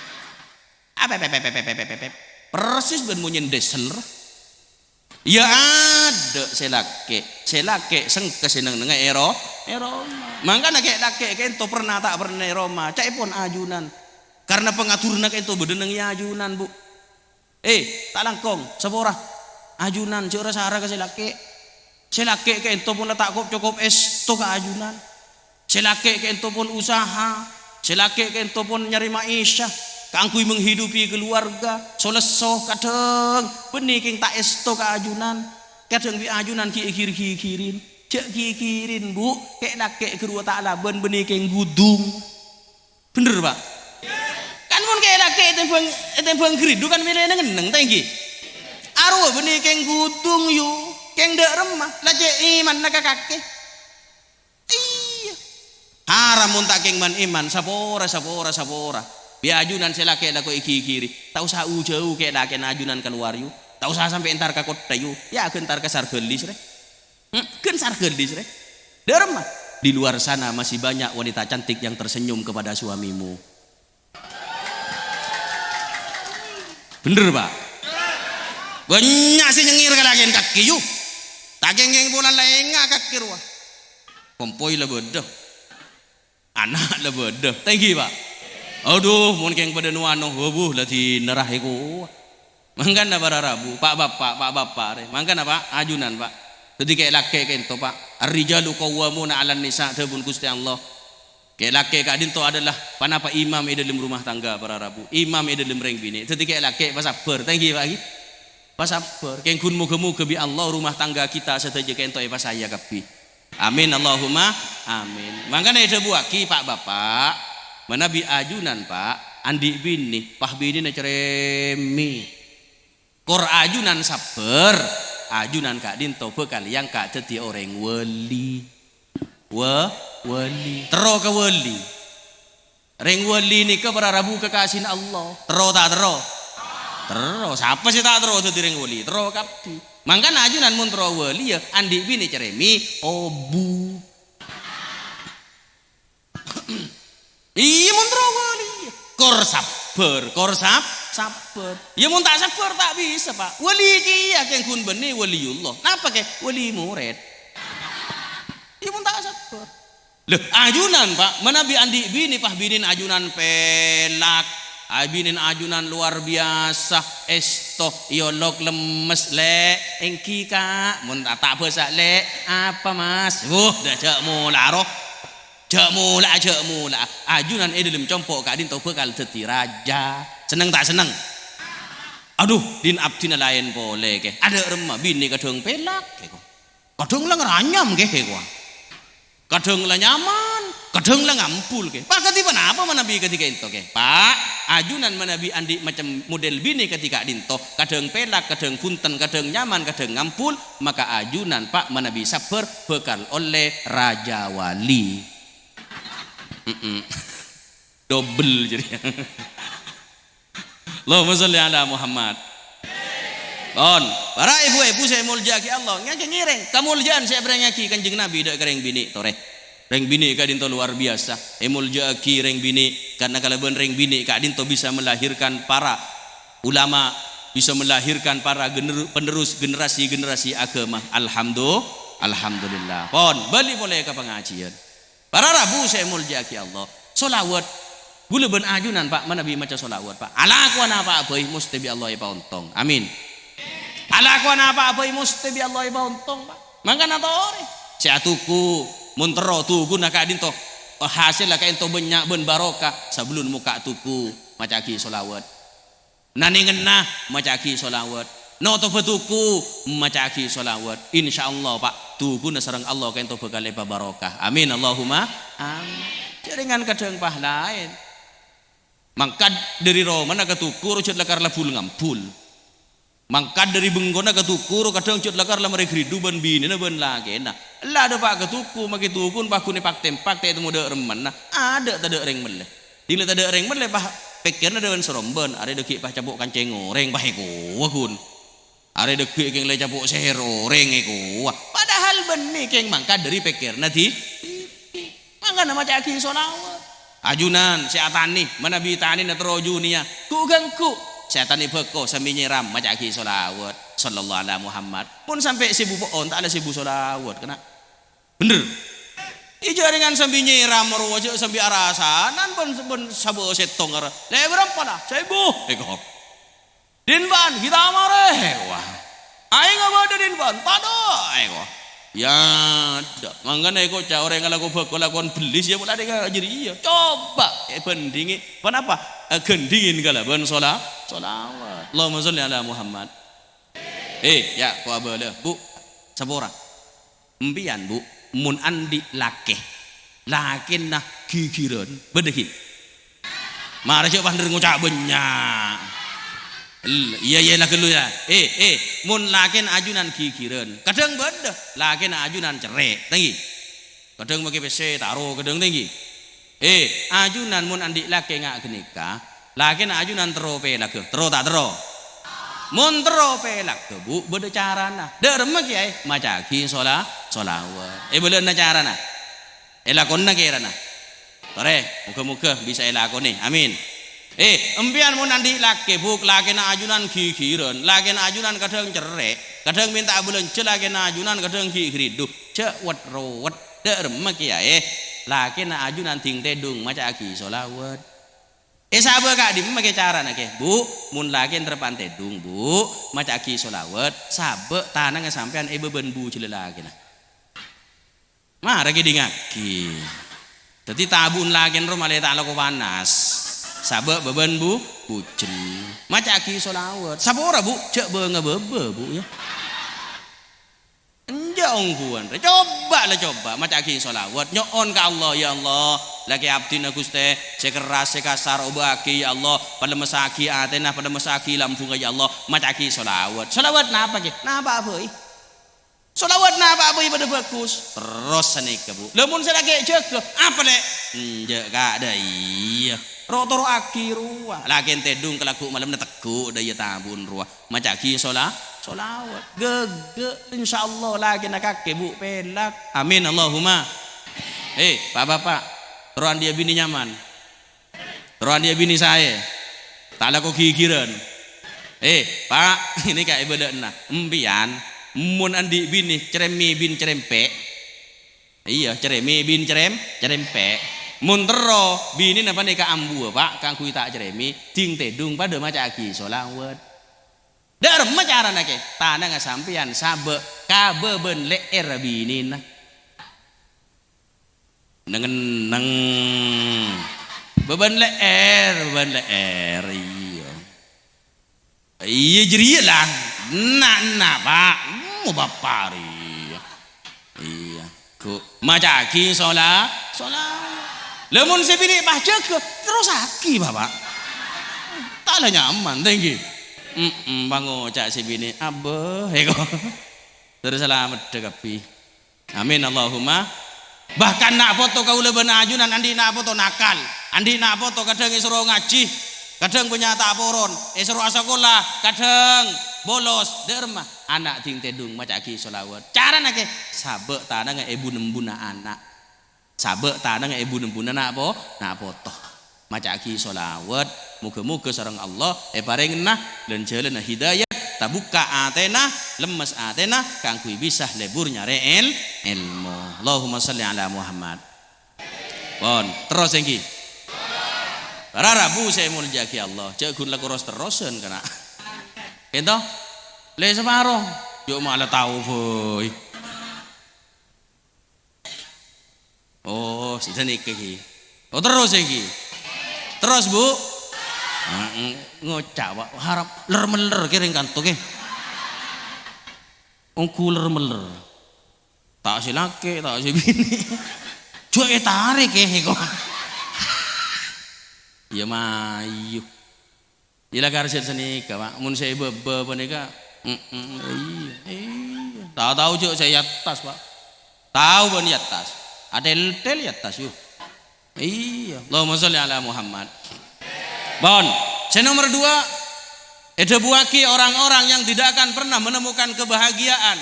Apepepepepepepepep. Persis bân monyèna diesel. Iyâ adâ' sè lakè'. Sè lakè' sengka sè neng-nengngè è ro-, è roma. Mangkana kè' lakè' ka'dinto pernah ta' pernah è roma. Ca'èpon ajunan. Karna pangaturânna ka'dinto bâdâ neng è ajunan, Bu. Eh, ta' langkong, sapora. Ajunan, jhâ' ra-sara ka sè lakè'. Sè lakè' ka'dinto pon la ta' kop-cokop èsto ka ajunan. Sè lakè' ka'dinto pon usaha. Sè lakè' ka'dinto pon nyarè ma'isya kaangghuy menghidupi keluarga. So-lesso, kadhâng bânnè kèng ta' èsto ka ajunan. Kadhâng bi' ajunan ghi' ègir-gigirin. Jhâ' gigirin, Bu. Kè' lakè' ghâruwa ta' labân bânnè kèng ghudung. Bhender, Pa'? Kan mon kè' lakè' ètèmbhâng, ètèmbhâng ghâridhu kan mèlè neng-enneng, ta' èngghi? Arowa bânnè kèng ghudung, yu, kèng dâ' remma, la cè' imanna ka kakè. Iyâ. Haram mon ta' kèng man-iman, sapora, sapora, sapora. Bi' ajunan sè lakè' lako ègigiri. Ta' osa u-jâu kè' lakè'na ajunan kalowar, yu. Ta' osa sampè' entar ka kottha, yu. Yâ, ghâ' entar ka Sarghâlis, rè. Hmm, ghân Sarghâlis, rè. Dâ' remma? Di luar sana masih banyak wanita cantik yang tersenyum kepada suamimu. Bhender, Pa'? Bânnya' sè nyengngèr ka lakèn kakè, yu. Ta' kèng-kèng polana la enga' kakè rowa. Kompoy la bâdâ. Ana' la bâdâ. Ta' èngghi, Pa'? Adhu, mon kèng padâ no-ano, wabuh, la dinarra èkowa. Mangkana para rabu, Pa', Bapa', Pa', Bapa', rè. Mangkana, Pa', ajunan, Pa'. Dhâddhi kè' lakè' ka'dinto, Pa'. "Ar-rijalu qawwamuna 'alan nisa'," dhâbuna Ghustè Allah. Kè' lakè' ka'dinto adalah ponapa imam è dâlem rumah tangga, para rabu. Imam è dâlem rèng binè'. Dhâddhi kè' lakè' pasabbhâr. Ta' èngghi, Pa', èngghi? Pasabbhâr. Kèng ghun moghâ-moghâ bi' Allah rumah tangga kita sadhâjâ ka'dinto èpasaya kabbhi. Amin, Allahumma amin. Mangkana èdhâbuwaghi, Pa', Bapa', manabi ajunan, Pa', andi' binè, pas binèna cerrèmmè. Kor ajunan sabbhâr, ajunan ka'dinto bhâkal èangka' dhâddhi orèng wali. Wa-, wali. Terro ka wali. Rèng wali nèka para rabu kekasina Allah. Terro ta' terro? Terro. Sapa sè ta' terro dhâddhi rèng wali? Terro kabbhi. Mangkana ajunan mon terro wali, ya, andi' binè cerrèmè, obu. Iyâ, mon terro wali, kor sabbhâr, kor sab-, sabbhâr. Iyâ, mon ta' sabbhâr, ta' bisa, Pa'. Wali kèya kèng ghun bânnè waliyullah. Napa kè? Wali morèd. Iyâ, mon ta' sabbhâr. Lho, ajunan, Pa', manabi andi' binè, pas binèna ajunan pèlak. Ai, binèna ajunan luar biasa, èsto, èolok lemmes, "Lè', ènggi, Ka'." Mon ta', ta' bhâsa, "Lè', apa, Mas?" Wuh, dâ' jhâ' mola'a, ro. Jhâ' mola'a, jhâ' mola'a. Ajunan è dâlem compo' ka'dinto bhâkal dhâddhi rajâ. Senneng ta' senneng? Adhu, din abdhina laèn polè, kè. Adâ' remma binè kadhâng pèlak, kè, ko. Kadhâng la ngaranyam, kè, kè, ko. Kadhâng la nyaman, kadhâng la ngambul, kè. Pas kadhi ponapa manabi kadhi ka'dinto, kè? Pa', ajunan manabi andi' macem model binè kadhi ka'dinto, kadhâng pèlak, kadhâng bhunten, kadhâng nyaman, kadhâng ngambul, maka ajunan, Pa', manabi sabbhâr bhâkal ollè rajâ wali. Mm-mm. Dobel jârèya. Allahumma sholli ala Muhammad. Pon, para èbhu-èbhu sè èmoljâ'aghi Allah, ngè-, ngèrèng kamoljâ'ân sè èparèngaghi Kanjeng Nabi dâ' ka rèng binè', torè. Rèng binè' ka'dinto luar biasa, èmoljâ'aghi rèng binè', karna kalabân rèng binè' ka'dinto bisa melahirkan para ulama, bisa melahirkan para gener-, penerus generasi-generasi agama. Alhamdu-, alhamdulillah. Pon, bali polè ka pangajiyân. Para rabu sè èmoljâ'aghi Allah, sholawat. Ghulâ bân ajunan, Pa', manabi maca sholawat, Pa'. Alakowan apa'a bhâi, mostè bi' Allah èpaontong. Amin. Alakowan apa'a bhâi, mostè bi' Allah èpaontong, Pa'. Mangkana torè. Sè atuku, mon terro tukuna ka'dinto, hasèlla ka'dinto bânnya' bân barokah, sabellun mokka' tuku, maca'aghi sholawat. Nanèngenna, maca'aghi sholawat. Notobhâ tuku, maca'aghi sholawat. Insyaallah, Pa', tukuna sareng Allah ka'dinto bhâkal èpabarokah. Amin, Allahumma amin. Jârèngan kadhâng pas laèn. Mangkat dâri romana ka tuku, ro jhât lakar la bul-ngambul. Mangkat dâri bengkona ka tuku, ro kadhâng jhât lakar la marè ghâridu bân binèna bân lakèna. Ella dâpa' ka tuku, makè tukun paghun èpak-tempak, ta' ètemmo dâ' remmana. Adâ' tadâ' rèng mellè. Ding la tadâ' rèng mellè, pas pèkkèrna dâ' bân sarombân, arè dâggi' pas capo' kancèng orèng, pas èkowa, ghun. Arè dâggi' kèng la capo' sèhèr orèng, èkowa. Padahal bânnè kèng mangkat dâri pèkkèrna di-, dibi'. Mangkana maca'aghi sholawat. Ajunan sè atanè, manabi tanèna terro jhuniyâ, ghu'-ghângghu'. Sè atanè bhâko sambi nyèram, maca'aghi sholawat. Sallallahu ala Muhammad. Pon sampè' sèbu po'on, ta' la sèbu sholawat, kèna. Bhender. Iyâ, jârèngan sambi nyèram rowa, jhâ' sambi arasanan bân, bân sabâ sèttong ara. Lè bârâmpa la? Sèbu. Èko. Din bân, kita marè. Wah. Aèng abâdâ din bân, tadâ'. Èko. Ya, dâ'. Mangkana èko ca' orèng alako bhâko lakowan bellis, ya, pola dèka jârèya. Coba èbhândhingè. Ponapa? Èghândhingè kalabân shola-, sholawat. Allahumma sholli ala Muhammad. Eh, ya, ko abâlâ, Bu. Sapora. Empèyan, Bu, mon andi' lakè, lakèna ghighirân, bâdâ ghi? Mara jhâ' pander ngoca' bânnya'. El-, iyâ, iyâ, la ghâllu, yâ. Eh, eh, mon lakèna ajunan ghighirân, kadhâng bâdâ lakèna ajunan cerrè', ta' ènggi? Kadhâng makè pèssè, taro, kadhâng ta' ènggi? Eh, ajunan mon andi' lakè nga' ghânèka, lakèna ajunan terro pèlagghâ, terro ta' terro? Mon terro pèlagghâ, Bu, bâdâ carana. Dâ' remma kèyaè, maca'aghi shola-, sholawat. Èbâlâ'âna carana. Èlakonana kèrana. Torè, moghâ-moghâ bisa èlakonè. Amin. Eh, empèyan mon andi' lakè, Bu, lakèna ajunan ghighirân, lakèna ajunan kadhâng cerrè', kadhâng mènta'a bâlânjhâ lakèna ajunan kadhâng ghi' ghâridu. Jhâ' wet-rowet. Dâ' remma kèyaè, lakèna ajunan ding tèdung maca'aghi sholawat. Èsabâ ka'dimma kè carana kè, Bu? Mon lakèna terro pan tèdung, Bu, maca'aghi sholawat, sabâ' tanangnga sampèyan è bâbân bujellâ lakèna. Mara kèdingngaghi. Dâddhi tabu'na lakèna rowa malè ta' alako panas. Sabâ' bâbân bu-, bujel. Maca'aghi sholawat. Sapora, Bu? Jhâ' bânga bâbâ, Bu, yâ. Ya ongghuwân rè, coba la coba, maca'aghi shalawat, nyo'on ka Allah, "Ya Allah, lakè abdhina Ghustè, sè kerras, sè kasar, obâ'âghi, ya Allah, palemmessaghi atèna, palemmessaghi lambungnga, ya Allah," maca'aghi shalawat. Shalawat napa, ghi? Napa bhâi? Shalawat napa bhâi padâ bhâghus. Terros sanèka, Bu. Lah, mon sè lakè jâgâ, apa, Lè'? Enjâ', Ka', dâ iyâ. Ro-, toro'aghi rowa. Lakè tèdung kalaggu' malemma tegghu' dâ iyâ tabun rowa. Maca'aghi shala-, shalawat. Ghâghâ', insyaallah lakèna kakè, Bu, pèlak. Amin, Allahumma. Eh, Pa'-bapa', terro andi'â binè nyaman. Terro andi'â binè saè. Ta' lako ghighirân. Eh, Pa', ini ka' èbâlâ'âna. Empèyan, mon andi' binè cerèmè bin cerèmpè'. Iyâ, cerèmè bin cerèm-, cerèmpè'. Mon terro binèna panèka ambuwâ, Pa', kaangghuy ta' cerèmè, dhing tèdung padâ maca'aghi shalawat. Dâ' remma carana, Kè? Tanangnga sampèyan sabâ' ka bâbân lè'èrra binèna. Neng-enneng. Bâbân lè'èr, bâbân lè'èr, iyâ. Iyâ, jârèya la. Enna', enna', Pa'. Mo bapa' rèya. Iyâ. Ghu-, maca'aghi shala-, shalawat. Lah, mon sè binè' pas jâgâ, terrosaghi, Bapa'. Ta' la nyaman, tèngghi. Mm-mm, pangoca' sè binè', "Abbâ," èko. Terros salameddhâ kabbhi. Amin, Allahumma. Bahkan na' poto kaulâ bân ajunan andi' na' poto nakal, andi' na' poto kadhâng èsoro ngajhi, kadhâng bânnya' ta' poron, èsoro asakola, kadhâng bolos. Dâ' remma ana' dhing tèdung maca'aghi shalawat. Carana, Kè? Sabâ' tanangnga è bun-embunna ana'. Sabâ' tanangnga è bun-embunna na' po-, na' poto. Maca'aghi shalawat, moghâ-moghâ sareng Allah èparèngana lan-jhâlânna hidayat, tabukka' atèna, lemmes atèna kaangghuy bisa lebur nyarè èl-, èlmo. Allahumma shalli ala Muhammad. Pon, terros ènggi. Para rabu sè èmoljâ'aghi Allah, jâ' ghun la koros-terrosan kana'. Ènto? Lè saparo, jâ' ma' la tao bhâi. Oh, sè ghânèka ghi. Oh, terros ènggi. Terros, Bu. Heeh, ngoca', Pak. Harap ler-meller kèrèng kanto, ghi. Ongghu ler-meller. Ta' sè lakè', ta' sè binè'. Jâ' ètarèk, ghi, kok. Iyâ, mayu. Iyâ la karsa sanèka, Pak. Mon sè bâbâ panèka, mm, mm, iyâ, iyâ. Ta' tao jâ' sè è attas, Pak. Tao bân è attas. Atel-tel è attas, yu. Iyâ. Allahumma shalli ala Muhammad. Pon. Sè nomer dua, èdhâbuwâghi orang-orang yang tidak akan pernah menemukan kebahagiaan.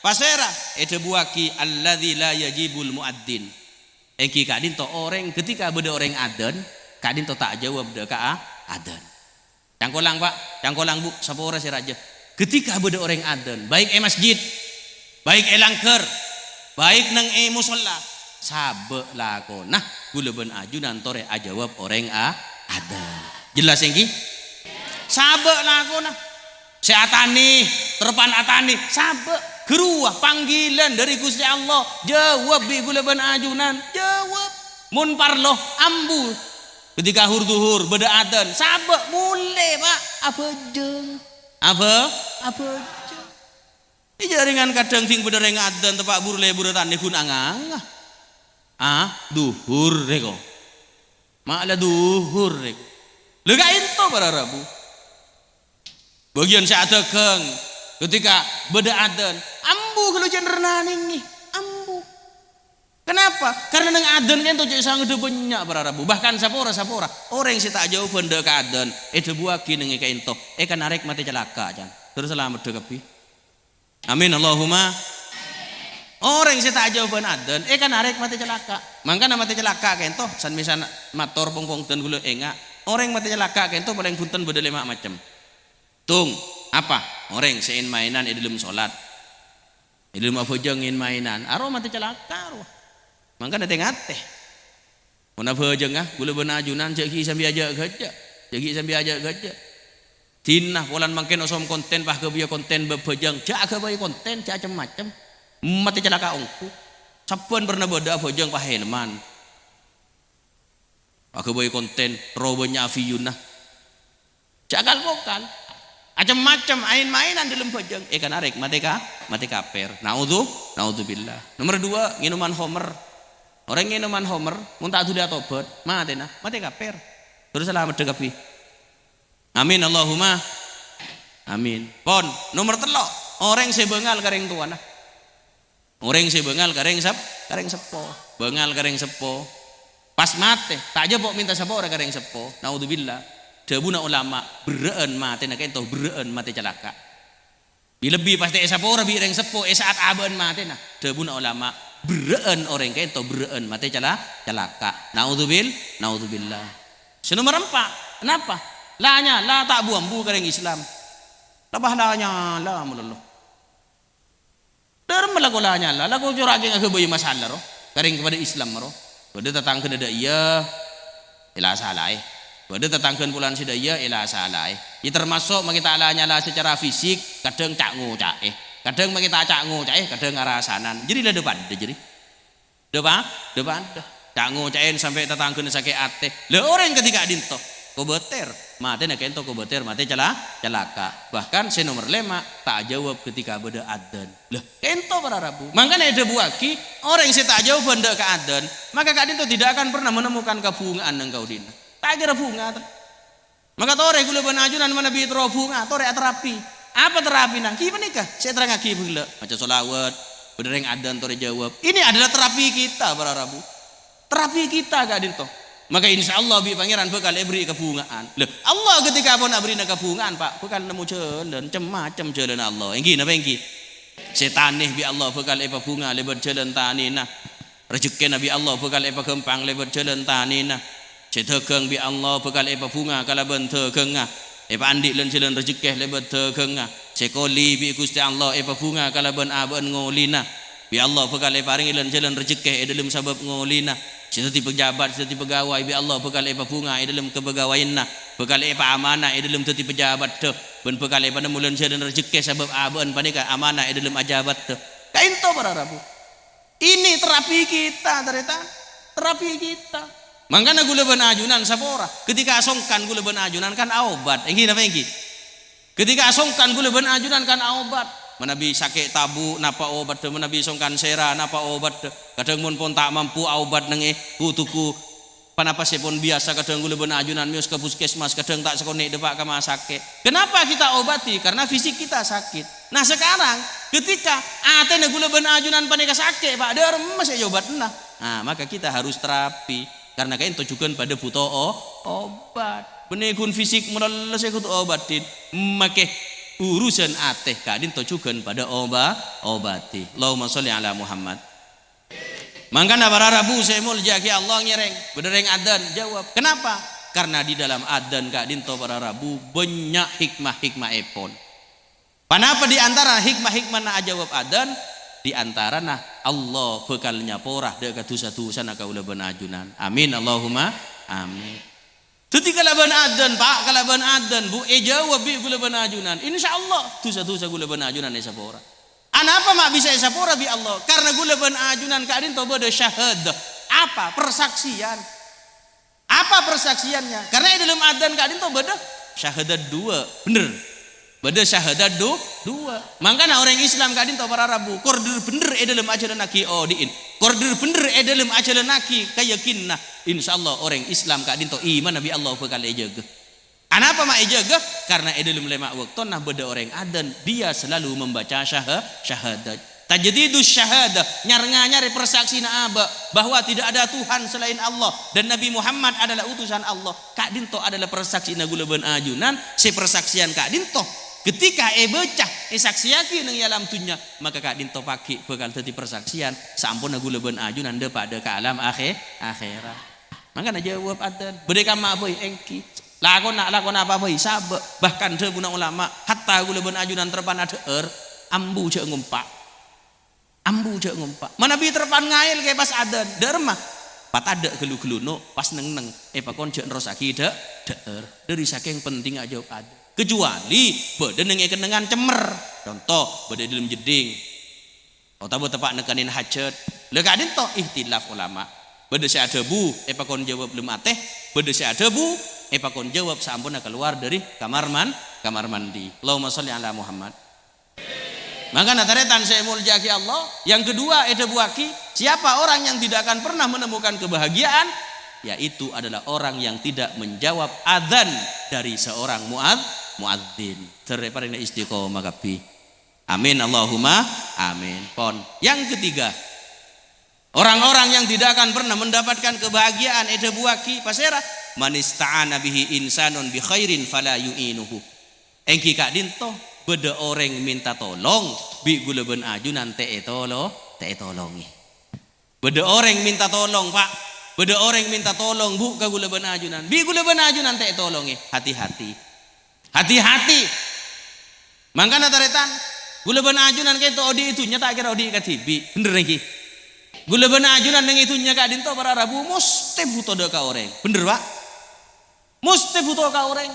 Pasèra? Èdhâbuwâghi alladzi la yajibul muadzin. Ènggi ka'dinto orèng, ketika bâdâ orèng adzan, ka'dinto ta' ajâwâb dâ' ka a-, adzan. Cangkolang, Pak, cangkolang, Bu, sapora sè rajâ. Ketika bâdâ orèng adzan, baik è masjid, baik è langghâr, baik neng è mosolla, sabâ' lakona ghulâ bân ajunan torè ajâwâb orèng a-, adzan. Jelas ènggi? Sabâ' lakona. Sè atanè, terropan atanè, sabâ'. Ghâruwa, panggilan dâri Ghustè Allah. Jâwâb bi' ghulâ bân ajunan. Jâwâb. Mon parlo, ambu. Ketika hur-duhur, bâdâ adzan, sabâ', molè, Pak. Abhâjâng. Abhâ-, abhâjâng. Iyâ, rèngan kadhâng dhing bâdâ rèng adzan, teppa' bur-lebur atanè ghun anganga. Ah, duhur rèko. Ma' la duhur rèko. Lha, ka'dinto para rabu. Bâgiyân sè adhâghâng, ketika bâdâ adzan, ambu ghâllu jhân rèng nanèngè, ambu. Kenapa? Karena neng adzan ka'dinto cè' sangaddhâ bânnya' para rabu, bahkan sapora-sapora. Orèng sè ta' ajâwâbhân dâ' ka adzan, èdhâbuwâghi neng è ka'dinto, "Èkanarèk matè calaka', can." Terros salameddhâ kabbhi. Amin, Allahumma. Orèng sè ta' ajâwâbhân adzan, èkanarèk matè calaka'. Mangkana matè calaka' ka'dinto, san-, mèsan mator pong-pongghân ghulâ enga'. Orèng matè calaka' ka'dinto palèng bhunten bâdâ lèma' macem. Tung, apa? Orèng sè en-maènan è dâlem solat. È dâlem abhâjâng en-maènan. Aro matè calaka', aro. Mangkana tè-ngatè. Mon abhâjângnga, ghulâ bân ajunan jhâ' ghi' sambi ajâ'-ghâjâ'. Jhâ' ghi' sambi ajâ'-ghâjâ'. Dina polana mangkèn osom kontèn, paghâbâyâ kontèn bab bhâjâng. Jhâ' aghâbây kontèn, jhâ' cem-macem. Matè calaka' ongghu. Sabbhân bârna bâdâ abhâjâng pahelman. Aghâbây kontèn, terro bânnya' view-na. Jhâ' kal-bokal. Macem-macem, aèn-maènan dâlem bhâjâng. Èkanarè matè ka-, matè kafir. Naudzu-, naudzubillah. Nomer dua, ngènoman homer. Orèng ngènoman homer, mon ta' dhuli atobhât, matèna, matè kafir. Terros salameddhâ kabbhi. Amin, Allahumma amin. Pon, nomer tello', orèng sè bângal ka rèng towana. Orèng sè bângal ka rèng sep-, ka rèng seppo. Bângal ka rèng seppo. Pas matè, ta' jhâ' po' mènta sapora ka rèng seppo. Naudzubillah. Dhâbuna ulama, berrâ'ân matèna ka'ènto berrâ'ân matè calaka'. Bi-, lebbi pastè èsapora bi' rèng seppo è sa'at abâ'na matèna. Dhâbuna ulama, berrâ'ân orèng ka'ènto berrâ'ân matè cala-, calaka'. Naudzubil-, naudzubillah. Sè nomer empa', kenapa? La nyala ta' bu-ambu ka rèng Islam. Lebbi la nyala malolo. Dâremma la kola nyala, la ko cora' kè ngaghâbây masalah ro, ka rèng padâ Islam ro. Bâdâ tatangghâna dâ' iyâ, èla salaè. Bâdâ tatangghâna polana sè dâ' iyâ, èla salaè. Yâ termasuk makè ta' la nyala secara fisik, kadhâng ca'-ngoca'è. Kadhâng makè ta' ca'-ngoca'è, kadhâng arasanan. Jârèya la dâ-padâ jârèya. Dâ-pa-, dâ-padâ. Ca'-ngoca'è sampè' tatangghâna sakè' atè. La orèng kadhi ka'dinto. Kobâtèr. Matèna ka'ènto kobâtèr, matè cala-, calaka'. Bahkan sè nomer lèma', ta' ajâwâb ketika bâdâ adzan. Lah, ka'ènto para rabu. Mangkana èdhâbuwaghi, orèng sè ta' ajâwâb bhândhâ ka adzan, maka ka'dinto tidak akan pernah menemukan kabhunga'an neng kaodi'na. Ta' kèra bhunga, ta-, maka torè ghulâ bân ajunan manabi terro bhunga, torè aterapi. Apa terapina? Ghi panèka, sè èterrangaghi bhâlâ. Maca sholawat, bâdâ rèng adzan torè jâwâb. Ini adalah terapi kita, para rabu. Terapi kita ka'dinto. Maka insyaallah bi' Pangèran bhâkal èberri' kabhunga'an. Lho, Allah ketika pon abherri'na kabhunga'an, Pak, bhâkal nemmo jhâlân, cem-macem jhâlânna Allah. Èngghi napa èngghi? Sè tanè bi' Allah bhâkal èpabhunga lèbât jhâlân tanèna. Rejhekkèna bi' Allah bhâkal èpaghâmpang lèbât jhâlân tanèna. Sè dhâghâng bi' Allah bhâkal èpabhunga kalabân dhâghângnga. Èpaandi' lan-jhâlân rejhekkè lèbât dhâghângnga. Sè koli bi' Ghustè Allah èpabhunga kalabân abâ'na ngolina. Bi' Allah bhâkal èparèngè lan-jhâlân rejhekkè è dhâlem sabâb ngolina. Sè dhâddhi pejabat, sè dhâddhi pegawai, bi' Allah bhâkal èpabhunga è dhâlem kapagawaiyanna. Bhâkal èpaamanah è dhâlem dhâddhi pejabatta. Bân bhâkal èpanemmo lan-jhâlân rejhekkè sabâb abâ'na panèka amanah è dhâlem ajabatta. Ka'ènto para rabu. Ini terapi kita, tarètan. Terapi kita. Mangkana ghulâ bân ajunan sapora. Ketika asongkan ghulâ bân ajunan kan aobat. Èngghi napa èngghi? Ketika asongkan ghulâ bân ajunan kan aobat. Manabi sakè' tabu' napa obatta, manabi songkan sèra napa obatta. Kadhâng mon pon ta' mampu aobat neng è bu-, tugu panapasèpon biyasa, kadhâng ghulâ bân ajunan mèyos ka puskesmas, kadhâng ta' sakonè' dâpa' ka ma' sakè'. Kenapa kita obati? Karena fisik kita sakit. Nah, sekarang ketika atèna ghulâ bân ajunan panèka sakè', Pak, dâremma sè èobatana? Nah, maka kita harus terapi. Karena ka'ènto jhughân padâ bhuto o-, obat. Bânnè ghun fisik malolo sè kodhu obatin. Makè urusan atè ka'dinto jhughân padâ oba-, obati. Allahumma sholli ala Muhammad. Mangkana para rabu sè èmoljâ'aghi Allah ngèrèng, bâdâ rèng adzan, jâwâb. Kenapa? Karena di dalam adzan ka'dinto para rabu bânnya' hikmah-hikmaèpon. Panapa di antara hikmah-hikmana ajâwâb adzan? Di antarana Allah bhâkal nyapora dâ' ka dhusa-dhusana kaulâ bân ajunan. Amin, Allahumma amin. Dhâddhi kalabân adzan, Pak, kalabân adzan, Bu, èjâwâb bi' ghulâ bân ajunan. Insyaallah, dhusa-dhusa ghulâ bân ajunan èsapora. Anapa ma' bisa èsapora bi' Allah? Karna ghulâ bân ajunan ka'dinto bâdâ syahadah. Apa? Persaksian. Apa persaksiannya? Karna è dâlem adzan ka'dinto bâdâ syahadat duwâ'. Bhender. Bâdâ syahadat du-, duwâ'. Mangkana orèng Islam ka'dinto para rabu, kor dhâr-bhender è dâlem ajhâlânnaghi odi'in. Kor dhâr-bhender è dâlem ajhâlânnaghi kayakinanna. Insyaallah orèng Islam ka'dinto imanna bi' Allah bhâkal èjâgâ. Anapa ma' èjâgâ? Karna è dâlem lèma' bâktona bâdâ orèng adzan, dia selalu membaca syaha-, syahadat. Tajdidus syahadah, nyar-nganyarè persaksina abâ' bahwa tidak ada Tuhan selain Allah dan Nabi Muhammad adalah utusan Allah. Ka'dinto adalah persaksina ghulâ bân ajunan, sè persaksian ka'dinto ketika èbâca, èsaksèyaghi neng è alam dhunnya, maka ka'dinto pagghi' bhâkal dhâddhi persaksian saamponna ghulâ bân ajunan dâpa' dâ' ka alam akhè-, akhèrat. Mangkana jâwâb adzan, bâdâ è kamma bhâi, èngghi. Lakona, lakona apa bhâi, sabâ'. Bahkan dhâbuna ulama, hatta ghulâ bân ajunan terpan adhâ'âr, ambu jhâ' ngompa'. Ambu jhâ' ngompa'. Manabi terpan ngaèl kè pas adzan, dâ'remma? Patadâ' ghâllu-ghâlluno', pas neng-neng, èpakon jhâ' nerrossaghi dâ-, dhâ'âr. Dâri sakèng pentingnga jâwâb adzan. Kecuali bâdâ neng è kennengngan cemmer. Conto, bâdâ è dâlem jeddhing. Otabâ teppa' nèkkanè hajhât. La ka'dinto ihtilaf ulama. Bâdâ sè adhâbu, èpakon jâwâb lem atè. Bâdâ sè adhâbu, Èpakon jawab saamponna kalowar dhâri kamar man-, kamar mandi. Allahumma sholli ala Muhammad. Mangkana tarètan sè èmoljâ'aghi Allah, yang kedua èdhâbuwâghi, siapa orang yang tidak akan pernah menemukan kebahagiaan? Yaitu adalah orang yang tidak menjawab adzan dari seorang muadz-, muadzin. Dhâr èparèngana istiqomah kabbhi. Amin, Allahumma amin. Pon. Yang ketiga, orang-orang yang tidak akan pernah mendapatkan kebahagiaan èdhâbuwâghi pasèra? "Man ista'ana bihi insanun bi khairin fala yu'inuhu." Èngghi ka'dinto bâdâ orèng mènta tolong bi' ghulâ bân ajunan ta' ètolo-, ta' ètolongè. Bâdâ orèng mènta tolong, Pa'. Bâdâ orèng mènta tolong, Bu', ka ghulâ bân ajunan. Bi' ghulâ bân ajunan ta' ètolongè. Hati-hati. Hati-hati. Mangkana tarètan, ghulâ bân ajunan ka'dinto odi' è dhunnya ta' kèra odi' kadhibi'. Bhender èngghi? Ghulâ bân ajunan neng è dhunnya ka'dinto para rabu mostè bhuto dâ' ka orèng. Bhender, Pa'? Mostè bhuto ka orèng.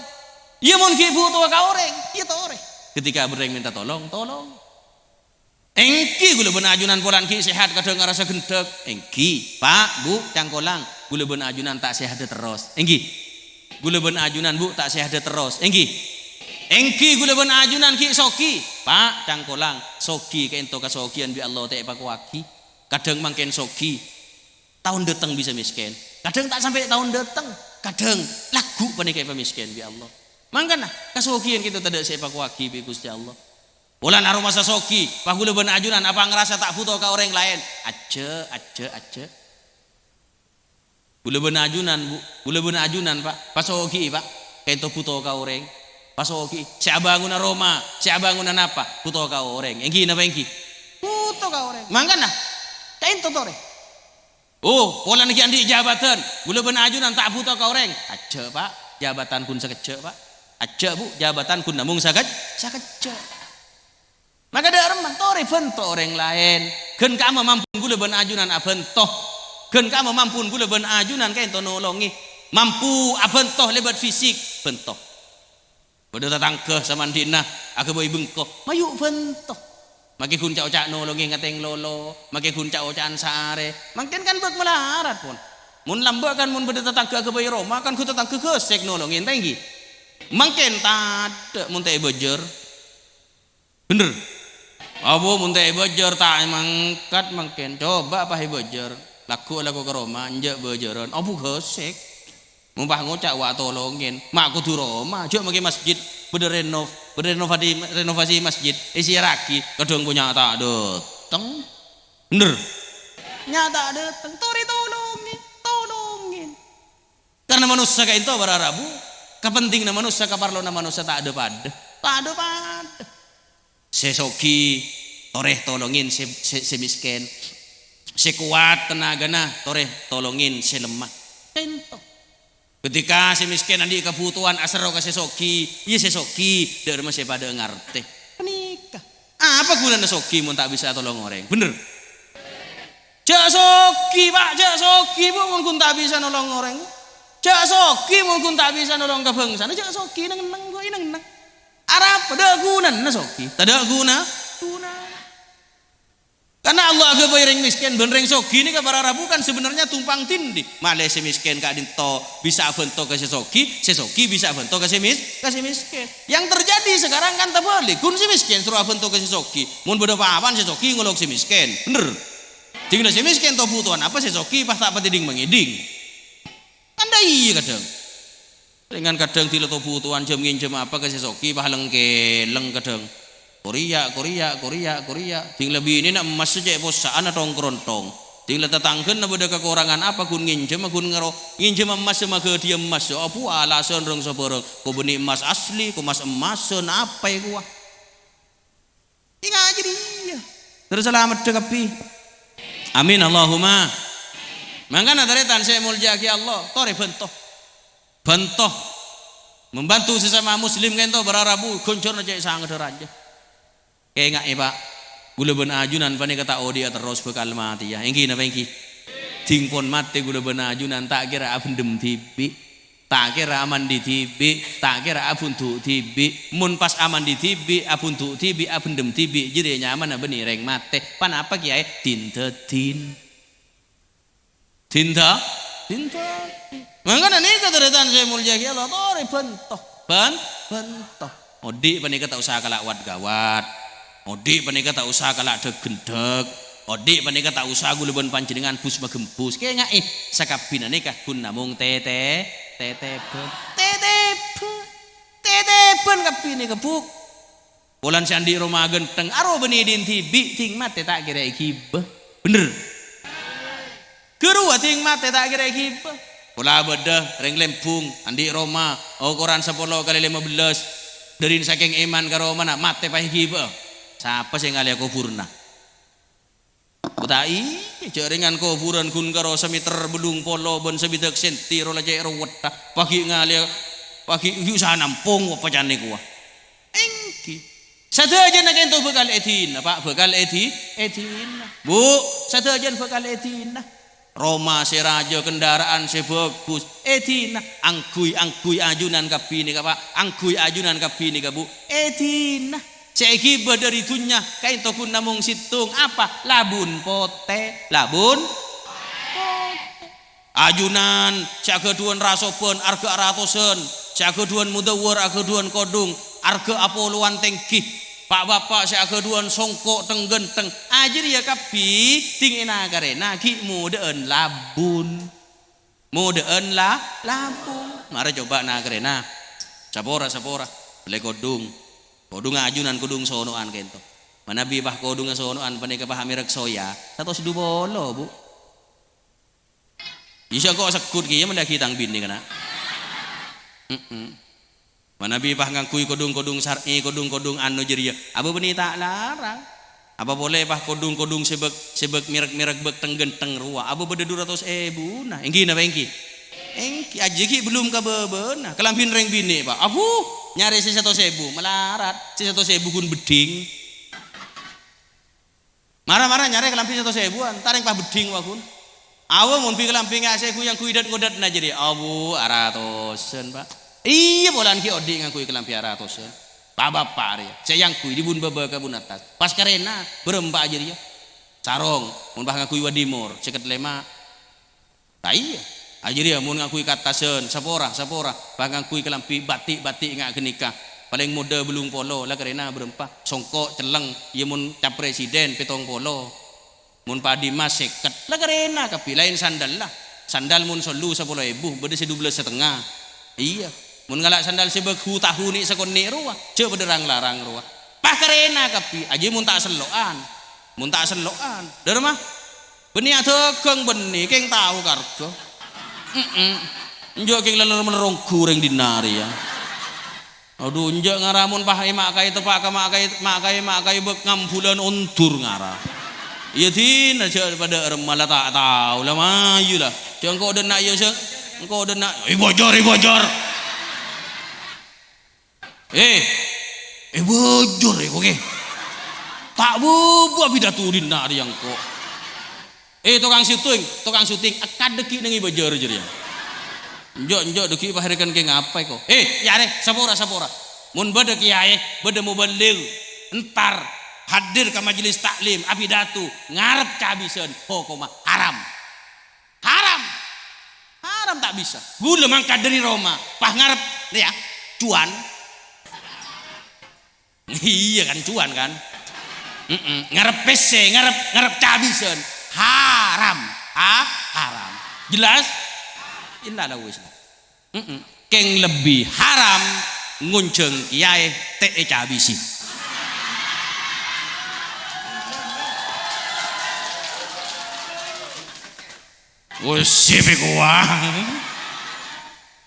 Iyâ, mon ghi' bhuto ka orèng, iyâ torè. Ketika bâdâ orèng mènta tolong, tolong. Èngghi ghulâ bân ajunan polana ghi' sehat kadhâng arassa ghendhâk. Èngghi, Pa', Bu', cangkolang. Ghulâ bân ajunan ta' sehadhâ terros. Èngghi. Ghulâ bân ajunan, Bu', ta' sehadhâ terros. Èngghi. Èngghi ghulâ bân ajunan ghi' soghi. Pa', cangkolang. Soghi ka'dinto kasoghiyân bi' Allah ta' èpakowaghi. Kadhâng mangkèn soghi. Taon dâteng bisa mèskèn. Kadhâng ta' sampè' taon dâteng. Kadhâng lagghu' panèka èpamèskèn bi' Allah. Mangkana, kasoghiyân ka'dinto tadâ' sè èpakowaghi bi' Ghustè Allah. Polana aromasa soghi, pas ghulâ bân ajunan apa ngarassa ta' bhuto ka orèng laèn? Ajjhâ', ajjhâ', ajjhâ'. Ghulâ bân ajunan, Bu'. Ghulâ bân ajunan, Pa'. Pasoghi'i, Pa'. Ka'dinto bhuto ka orèng. Pasoghi'i. Sè abângona roma, sè abângona napa? Bhuto ka orèng. Èngghi napa èngghi? Bhuto ka orèng. Mangkana, ka'dinto torè. Oh, polana ghi' andi' jabatan, ghulâ bân ajunan ta' bhuto ka orèng. Ajjhâ', Pa', jabatan ghun sakejjhâ', Pa'. Ajjhâ', Bu', jabatan ghun namong sakej-, sakejjhâ'. Maka dâ' remma, torè bhânto orèng laèn. Ghân ka'amma mampun ghulâ bân ajunan abhânto. Ghân ka'amma mampun ghulâ bân ajunan ka'dinto nolongè. Mampu abhânto lèbât fisik, bhânto. Bâdâ tatangghâ samandi'na aghâbây bengko, mayu' bhânto. Makè ghun ca'-oca' nolongè ngatèng lolo, makè ghun ca'-oca'an saarè. Mangkèn kan bâk malarat, pon. Mon lambâ' kan mon bâdâ tatangghâ aghâbây roma, kan ghun tatangghâ ghâsèk nolongè, èngghi? Mangkèn tadâ' mon ta' èbâjâr. Bhender. Apa mon ta' èbâjâr, ta' mangkat mangkèn. Coba pas èbâjâr. Lagghu' alako ka roma, enjâ' bâjârân. Apa ghâsèk? Mon pas ngoca', "Wa' tolongèn." Ma' kodhu roma, jhâ' makè masjid. Bâdâ renov-, bâdâ renovasi, renovasi masjid. Èsèyarraghi, kadhâng bânnya' ta' dâteng. Bhender. Nya' ta' dâteng. Torè tolongè, tolongèn. Karna manossa ka'dinto para rabu, kapentinganna manossa, kaparlona manossa ta' dâ-padâ. Ta' dâ-padâ. Sè soghi, torè tolongèn sè, sè, sè mèskèn. Sè kowat tenagana, torè tolongèn sè lemma. Ka'dinto. Ketika sè mèskèn andi' kabhutowan aserro ka sè soghi, iyâ sè soghi, dâ' remma sè padâ ngartè. Panèka. Apa ghunana soghi mon ta' bisa atolong orèng? Bhender. Jhâ' soghi, Pa', jhâ' soghi, Bu', mon ghun ta' bisa nolong orèng. Jhâ' soghi, mon ghun ta' bisa nolong ka bhângsana. Jhâ' soghi, neng-enneng, Bu', neng-enneng. Arapa? Dâ' ghunana soghi. Tadâ' ghuna-, ghunana. Karna Allah aghâbây rèng mèskèn bân rèng soghi nèka para rabu kan sebenarnya tumpang tindih. Malè sè mèskèn ka'dinto bisa abhânto ka sè soghi, sè soghi bisa abhânto ka sè mès-, ka sè mèskèn. Yang terjadi sekarang kan terbalik. Ghun sè mèskèn soro abhânto ka sè soghi. Mon bâdâ pa-apaan sè soghi ngolok sè mèskèn. Bhender. Dhing la sè mèskèn tao bhutowan apa sè soghi pas ta' patè dhing-mangèdhing. Kan dâ' iyâ kadhâng. Rèngan kadhâng dhing la tao bhutowan jhâm-ngènjhâm apa ka sè soghi pas lèng-kèlèng kadhâng. Korèya, korèya, korèya, korèya. Dhing la binèna emmas cè' possa'an atong-karontong. Dhing la tatangghâna bâdâ kakorangan apa ghun ngènjhâmma ghun ngèro, ngènjhâmma emmas maghâdhiyâ emmas. Abu alasan rèng sabârâng. Ko bânnè emmas asli, ko mas-emmasan, apa è kowa? Ènga' jârèya. Terros salameddhâ kabbhi. Amin, Allahumma. Mangkana tarètan sè èmoljâ'aghi Allah, torè bhânto. Bhânto. Membantu sesama muslim ka'dinto para rabu, ghânjhârânna cè' sangaddhâ rajâ. Kaènga'è, Pa'. Ghulâ bân ajunan panèka ta' odi'a terros bhâkal matèya. Èngghi napa èngghi? Dhing pon matè ghulâ bân ajunan ta' kèra abhendhem dhibi'. Ta' kèra amandi dhibi', ta' kèra abhundu' dhibi'. Mon pas amandi dhibi', abhundu' dhibi', abhendhem dhibi', jârèya nyamana bânnè rèng matè. Ponapa kèyaè? Din-dâdin. Din-dâ-, din-dâdin. Mangkana nèka tarètan sè èmolja'aghi Allah, torè bhânto, bhân-, bhânto. Odi' panèka ta' osa kala' wat-gawat. Odi' panèka ta' osa kala' dhâk-ghendhâk. Odi' panèka ta' osa ghulâ bân panjhennengngan bus-maghembus. Kènga'è, sakabbhina nèka ghun namong tètè-, tètèbhân. Tètèbhân. Tètèbhân kabbhi nèka, Bu'. Polana sè andi' roma ghântheng, aro bânnè dhin dhibi', dhing matè ta' kèra èghibâ. Bhender? Ghâruwa dhing matè ta' kèra èghibâ. Pola bâdâ rèng Lembung, andi' roma, okoran sapolo kalè lèma bellâs. Dâri sakèng èman ka romana, matè pas èghibâ. Sapa sè ngalèya kobhurrâ? Bâta iyâ, jhâ' rèngan kobhurân ghun karo sameter bâllung polo bân sabidhâk senti ro la cè' rowetta. Paghi' ngalèya, paghi' yu' sanampong wa pacane kowa. Èngghi. Sadhâjâna kento bhâkal èdina, Pa', bhâkal èdi-, èdina. Bu', sadhâjâna bhâkal èdina. Roma sè rajâ, kendaraan sè bhâghus, èdina. Angghuy-angghuy ajunan kabbhi nèka, Pa', angghuy ajunan kabbhi nèka, Bu', èdina. Sè èghibâ dâri dhunnya, kaento ghun namong sèttong, apa? Labun potè, labun potè. Ajunan sè aghâdhuwân rasoban arghâ aratosan, sè aghâdhuwân mudawwar aghâdhuwân kodhung arghâ apolowan tèngghi, pa'-bapa' sè aghâdhuwân songko' teng-ghânteng, ajârèya kabbhi dhing èna-karèna ghi' modâ'ân labun. Modâ'ân la-, labun. Mara coba na-karèna. Sapora, sapora. Bellè kodhung. Kodhungnga ajunan, kodhung sono'an kaento. Manabi pas kodhungnga sono'an panèka pas amèrek soya, satos du polo, Bu'. Iyâ, sengko' segghut kèya mendâgi tang binè kana'. Mm-mm. Manabi pas ngangghuy kodhung-kodhung sar'i, kodhung-kodhung anu jârèya, abâ bânnè ta' larang. Apa polè pas kodhung-kodhung sè bâk-, sè bâk mèrek-mèrek bâk teng-ghânteng rowa, abâ bâdâ du ratos èbuna. Èngghi napa èngghi? Èngghi, ajâ ghi' bellum ka bâbâna. Kalambhina rèng binè', Pa'. Abu, nyarè sè satos èbu, malarat. Sè satos èbu ghun beddhing. Mara-mara nyarè kalambhi satos èbuwân, ta' rèng pas beddhing, wa, ghun. Awa, mon bi' kalambhi ngase ghu-, yang ghuydhât-ngodhâtna jârèya, abu, aratosan, Pa'. Iyâ, polana ghi' odi' ngangghuy kalambhi aratosan. Pa'-bapa' rèya, sè èangghuy dhi-bun bâbâ ka bun attas. Pas karèna, bârâmpa jârèya. Sarong, mon pas ngangghuy wadimor, sèket lèma'. Ta' iyâ. Ajârèya mon ngangghuy kattasan, sapora, sapora. Pas ngangghuy kalambhi batik-batik nga' ghânèka. Palèng modâ bellung polo, la karèna bârâmpa. Songko' celleng, iyâ mon cap presiden, pèttong polo. Mon padi emas, sèket. La karèna kabbhi, laèn sandal la. Sandal mon sollu sapolo èbu, bâdâ sè dubellâs satengnga. Iyâ. Mon ngala' sandal sè bâghu tahu nè' sakonè' rowa, jhâ' bâdâ rang-larang rowa. Pas karèna kabbhi, ajâ mon ta' sello'an. Mon ta' sello'an. Dârma? Bânnè adhâghâng bânnè, kèng tao karghâ. Mm-mm. Enjâ' kèng lèler-mèller ongghu rèng dinna' rèya. Adhu, enjâ' ngara mon pas è ma' kaè teppa' ka ma' kaè, ma' kaè, ma' kaè bâk ngambulân ondur ngara. Iyâ dinna jhâ' padâ remma la ta' tao, la mayu la. Jhâ' engko' dâ' enna' iyâ, jhâ' engko' dâ' enna', "È, bojor, è, bojor." Eh, è bâjâr, è, koke. Ta' bubu abidhâtu dinna' rèya engko'. Eh, tokang syuting, tokang syuting, èkadheggi' neng è bâjâr jârèya. Enjâ', enjâ', dhâggi' pahereken kè ngapa, ko? Eh, yâ, rè, sapora, sapora. Mon bâdâ kèyaè, bâdâ muballigh, entar hadir ka majelis taklim, abidhâtu, ngarep kabisân, hokomma haram. Haram. Haram ta' bisa. Ghulâ mangkat dâri roma, pas ngarep, rèya, cuan. Iyâ kan, cuan kan? Mm-mm. Ngarep pèssè, ngarep, ngarep kabisân. Haram. Ha? Haram. Jelas? Illa la wis. Mm-mm. Kèng lebbi haram ngonjhâng kèyaè tè' èkabisi. Wes, sip, kowa.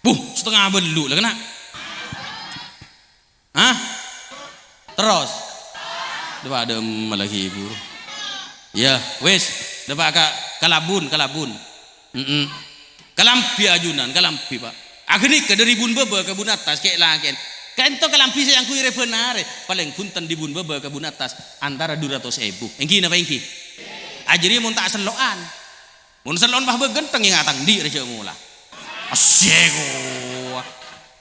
Buh, setengah bellu' la kèna'. Hah? Terros? Dâpa' dâ' emma lagi, Bu. Yâ, wis, dâpa' ka, ka labun, ka labun. Mm-mm. Kalambhi ajunan, kalambhi, Pak. Aghânèka dâri bun bâbâ ka bun attas, kè'-lakè'an. Kaènto kalambhi sè èangghuy rèbân arè. Palèng bhunten dhi bun bâbâ ka bun attas, antara du ratos èbu. Èngghi napa èngghi? Ajârèya mon ta' sello'an. Mon sello'an pas bâghânteng, ènga' tang dhi' rèya jhâ' mola. Asyik, wah.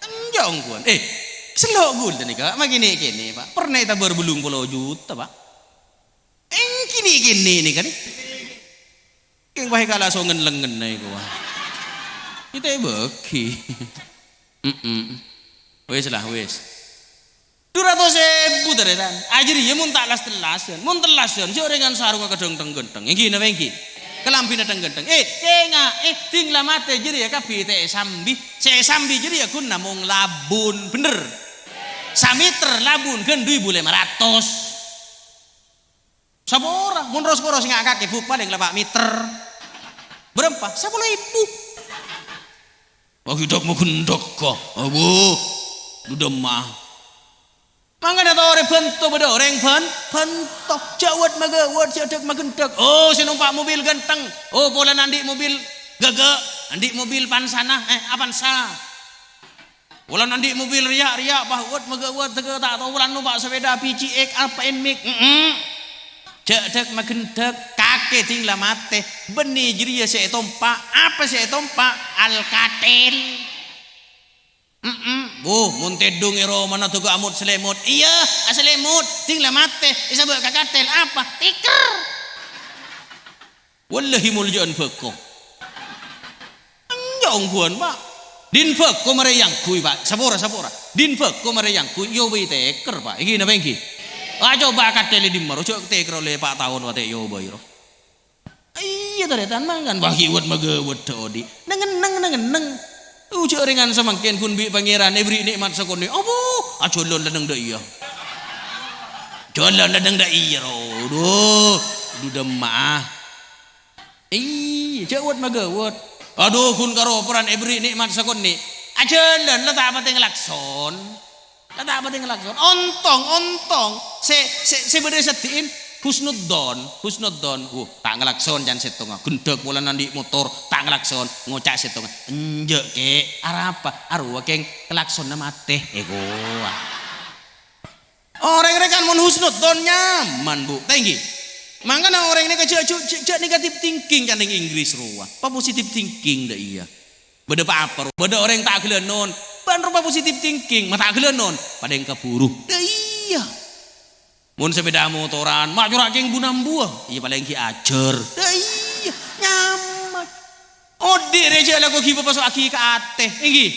Enjâ' ongghuwân. Eh, sello' ghulâ nèka, ma' kènè'-kènè', Pak. Pernah ètabâr bellung polo juta, Pak. Èngghi nè'-kènè' nèka, nè. Kèng bhâi kala songen lengngenna èko, wah. Ètèbâghi. Mm-mm. Wis lah, wis. Du ratos èbu, tarètan. Ajâriyâ mon ta' las-tellasan. Mon tellasan, jhâ' orèngan sarongnga kadhâng thèng-ghânthèng. Èngghi napa èngghi? Kalambhina thèng-ghânthèng. Eh, kènga, eh, dhing la matè jâriyâ kabbhi ta' èsambi. Sè èsambi jâriyâ ghun namong labun. Bhender. Sameter labun ghân du èbu lèma ratos. Sapora, mon ros-koros ngakake bu palèng la pa' meter. Bârâmpa? Sapolo èbu. Wah, ghi' dhâk-maghendhâk, ka. Abu, du dâmma. Mangkana torè bhânto bâdâ orèng bhân-, bhânto. Jhâ' wât-maghâwât, jhâ' dhâk-maghendhâk. Oh, sè nompa' mobil ghântheng. Oh, polana andi' mobil ghâghâ', andi' mobil pansana, eh, Avanza. Polana andi' mobil rèya'-rèya', bâh, wât-maghâwât, ghâghâ' ta' tao, polana nompa' sapèda B C X apa Nmax. Mm-mm. Jhâ' dhâk-maghendhâk, kakè dhing la matè. Bânnè jâriyâ sè ètompa'. Apa sè ètompa'? Alkatel. Mm-mm. Bu, mon tèdung è romana dâgâ' amot-salèmot. Iyâ, asalèmot. Dhing la matè. Èsabâ' ka katel. Apa? Tikèr. Wallahi, moljâ'ân bhâko. Enjâ' ongghuwân, Pa'. Din bhâko marè èangghuy, Pa'. Sapora, sapora. Din bhâko marè èangghuy, èyobâi tèkèr, Pa'. Èngghi napa èngghi? Ah, coba katel è dimma, ro. Jhâ' tèkèr ollè pa' taon wa ta' èyobâi, ro. Iyâ, tarètan mangan. Wah, ghi' wât-maghâwât dâ' odi'. Neng-enneng, neng-enneng. Ojhâ' orèngan samangkèn ghun bi' Pangèran èberri' nè'mat sakonè'. Apa? Ajhâlân la neng dâ' iyâ. Jhâlân la neng dâ' iyâ, ro. Dhu, du dâmma'a. Iyâ, jhâ' wât-maghâwât. Adhu, ghun karoporan èberri' nè'mat sakonè'. Ajhâlân la ta' patè ngalakson. La ta' patè ngalakson. Ontong, ontong. Sè, sè, sè bâdâ è seddi'in husnudzon, husnudzon. Wuh, ta' ngalakson can sèttonga. Ghendhâk polana andi' motor, ta' ngalakson. Ngoca' sèttonga, "Enjâ', Kè', arapa? Arowa kèng klaksonna matè." Èkowa. Orèng rè kan mon husnudzon nyaman, Bu. Ta' èngghi? Mangkana orèng nèka jhâ', jhâ', jhâ', jhâ' negative thinking can neng Inggris rowa. Pa positive thinking dâ' iyâ. Bâdâ pa-apa, ro. Bâdâ orèng ta' ghellânon. Bân ro pa positive thinking, ma' ta' ghellânon. Palèng kabhuru. Dâ' iyâ. Mon sapèda motoran, ma' cora' kèng bu-nambuwâ. Iyâ palèng ghi' ajhâr. Dâ' iyâ, nyaman. Odi' rè jhâ' lako ghi' papaso'aghi ka atè, èngghi?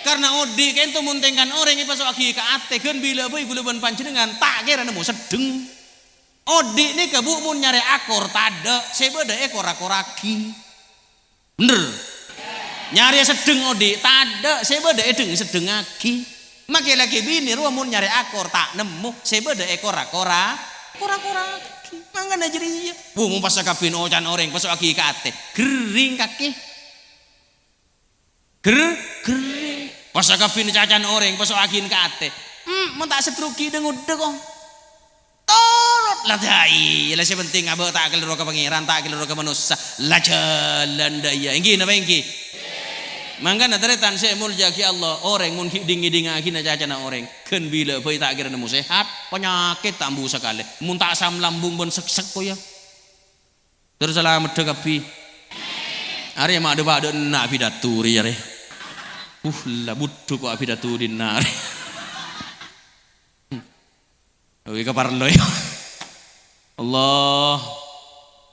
Karna odi' ka'ento mon tèngkan orèng èpaso'aghi ka atè, ghân bilâ bhâi ghulâ bân panjhennengngan ta' kèra nemmo seddheng. Odi' nèka, Bu, mon nyarè akor tadâ', sè bâdâ èkor-akorraghi. Bhender? Nyarè seddheng odi', tadâ', sè bâdâ èdheng-seddhengngaghi. Makè lakè binè rowa mon nyarè akor ta' nemmo, sè bâdâ èkor-akorra-, kor-akorraghi. Mangkana jârèya. Bu, mon pas sakabbhina ocan orèng paso'aghi ka atè, ghering kakè. Ghering, ghering. Pas sakabbhina cacan orèng paso'aghi ka atè. Hmm, mon ta' setrughi dâ-ngodâ, kok. Torot la dâi, la sè penting abâ' ta' kalèro ka Pangèran, ta' kalèro ka manossa. La jhâlân dâ' iyâ. Èngghi napa èngghi? Mangkana tarètan sè èmoljâ'aghi Allah, orèng mon ghi' ding-ngèdingngaghi na cacana orèng, ghân bilâ bhâi ta' kèra nemmo sehat, panyakèt ta' ambu sakalè. Mon ta' asam lambung bân seksek, kok, yâ. Terros salameddhâ kabbhi. Arè ma' dâ'-padâ' enna' abidato rè, arè. Uh, la budhu ko' abidato dinna' arè. Wi kaparlo, yâ. Allah.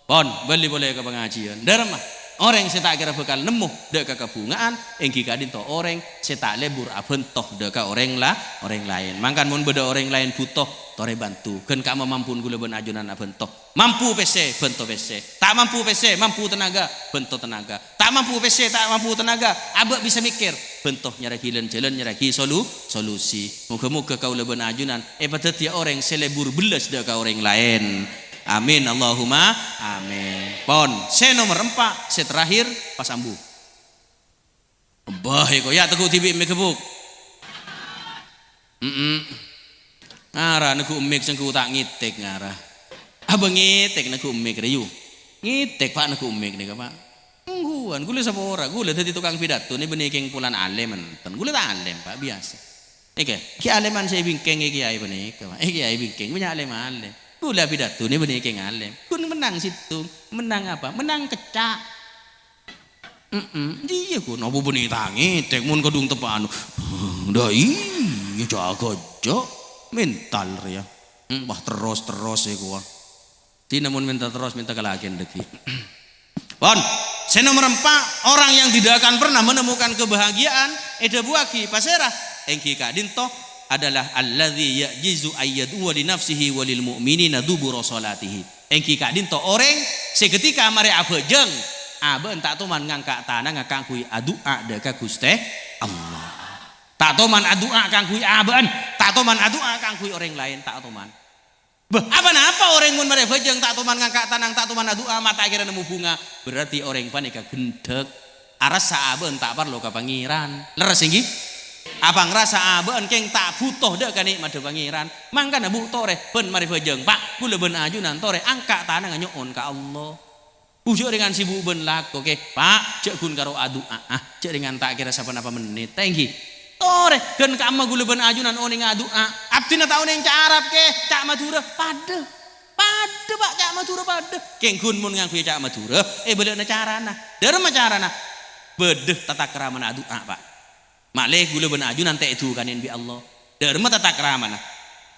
Pon, bâli polè ka pangajiyân. Dâremma, orèng sè ta' kèra bhâkal nemmo dâ' ka kabhunga'an, èngghi ka'dinto orèng sè ta' lebur abhânto dâ' ka orèng la-, orèng laèn. Mangkana mon bâdâ orèng laèn bhuto, torè bhânto. Ghân ka'amma mampona ghulâ bân ajunan abhânto. Mampu pèssè, bhânto pèssè. Ta' mampu pèssè, mampu tenaga, bhânto tenaga. Ta' mampu pèssè, ta' mampu tenaga, abâ' bisa mèkkèr, bhânto nyarèaghi lan-jhâlân, nyarèaghi solu-, solusi. Moghâ-moghâ kaulâ bân ajunan èpadhâddhiyâ orèng sè lebur bellas dâ' ka orèng laèn. Amin, Allahumma amin. Pon, sè nomer empa', sè terakhir, pas ambu. Bâh, èko, yâ, teggu' dhibi' mèghâbuk. Mm-mm. Ngara neggu' mik senggu ta' ngètèk ngara. Abâ ngètèk neggu' mik rè, yu. Ngètèk, Pa', neggu' mik nèka, Pa'. Ongghuwân, ghulâ sapora, ghulâ dhâddhi tokang pidato nè bânnè kèng polana alèm enten. Ghulâ ta' alèm, Pa', biyasa. Nèka, ghi' alèman sè èbingkèng è kèyaè panèka, Pa'. È kèyaè bingkèng, bânnya' alèm-alèm. Ghulâ pidato nè bânnè kèng alèm. Ghun mennang sèttong, mennang apa? Mennang kecca'. Mm-mm. Iyâ, ghun apa bânnè ta' ngètèk mon kadhung teppa'an. Dâ' iyâ, jâgâ jâ'. Mental rèya. Mm, wah, terros-terros è kowa. Dina mon mènta terros, mènta kalakèn dhâggi'. Pon, Sè nomer empa', orang yang tidak akan pernah menemukan kebahagiaan, èdhâbuwâghi pasèra? Èngghi ka'dhinto adalah alladzi ya'jizu ayyad'uwa li nafsihi wa lil mu'minina dubura sholatihi. Èngghi ka'dhinto orèng sè ketika marè abhâjâng, abâ'na ta' toman ngangka' tanangnga kaangghuy adu'a dâ' ka Ghustè Allah. Ta' toman adu'a kaangghuy abâ'na, ta' toman adu'a kaangghuy orèng laèn, ta' toman. Bâh, apa-napa orèng mon marè bhâjâng ta' toman ngangka' tanang, ta' toman adu'a, ma' ta' kèra nemmo bhunga? Berarti orèng panèka ghendhek. Arassa abâ'na ta' parlo ka Pangèran. Lerres, èngghi? Apa ngrasa abâ'na kèng ta' bhuto dâ' ka nè'maddhâ Pangèran? Mangkana, Bu, torè bân marè bhâjâng, Pa', ghulâ bân ajunan torè angka' tanangnga nyo'on ka Allah. Bujâ rèngan sibuk bân lako, kè. Pa', jhâ' ghun karo adu'a, ah. Jhâ' rèngan ta' kèra saponapa mennit, èngghi. Torè, ghân ka'imma ghulâ bân ajunan onènga adu'a. Abdhina ta' onèng ca' Arab, kè. Ca' Madhurâ, padâ. Padâ, Pa', ca' Madhurâ padâ. Kèng ghun mon ngangghuy ca' Madhurâ, èbâlâ'âna carana. Dâremma carana? Bâdâ tatakramana adu'a, Pa'. Ma'lè ghulâ bân ajunan ta' èdukanè bi' Allah. Dâremma tatakramana?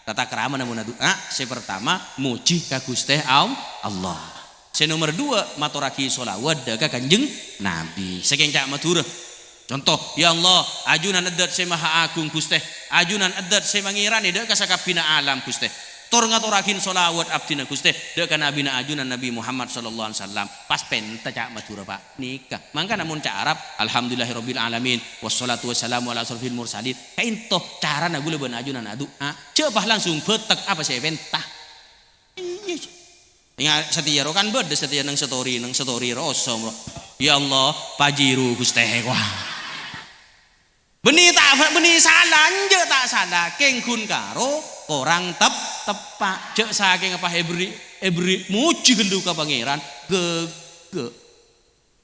Tatakramana mon adu'a, sè partama, mojhi ka Ghustè Al-, Allah. Sè nomer duwâ', matorraghi sholawat dâ' ka Kanjeng Nabi. Sakèng ca' Madhurâ. Conto, "Ya Allah, ajunan Addat sè Maha Agung, Ghustè. Ajunan Addat sè mangèranè dâ' ka sakabbhina alam, Ghustè. Tor ngatorraghin sholawat abdhina, Ghustè, dâ' ka Nabina ajunan, Nabi Muhammad sallallahu alaihi wasallam." Pas pènta ca' Madhurâ, Pa'. Nèka. Mangkana mon ca' Arab, "Alhamdulillahirabbil alamin, wassalatu wassalamu ala asyrafil mursalin." Kaènto carana ghulâ bân ajunan adu'a. Jhâ' pas langsung bâtek apa sè èpènta. Iyâ. Nga-, satèya ro kan bâdâ satèya neng story, neng story ro osom ro. "Ya Allah, Pajero, Ghustè, wah." Bânnè ta', bânnè sala, enjâ' ta' sala, kèng ghun karo korang tep-, teppa'. Jhâ' sakèng apa èberri', èberri' mojhi ghâllu ka Pangèran, ghâghâ'.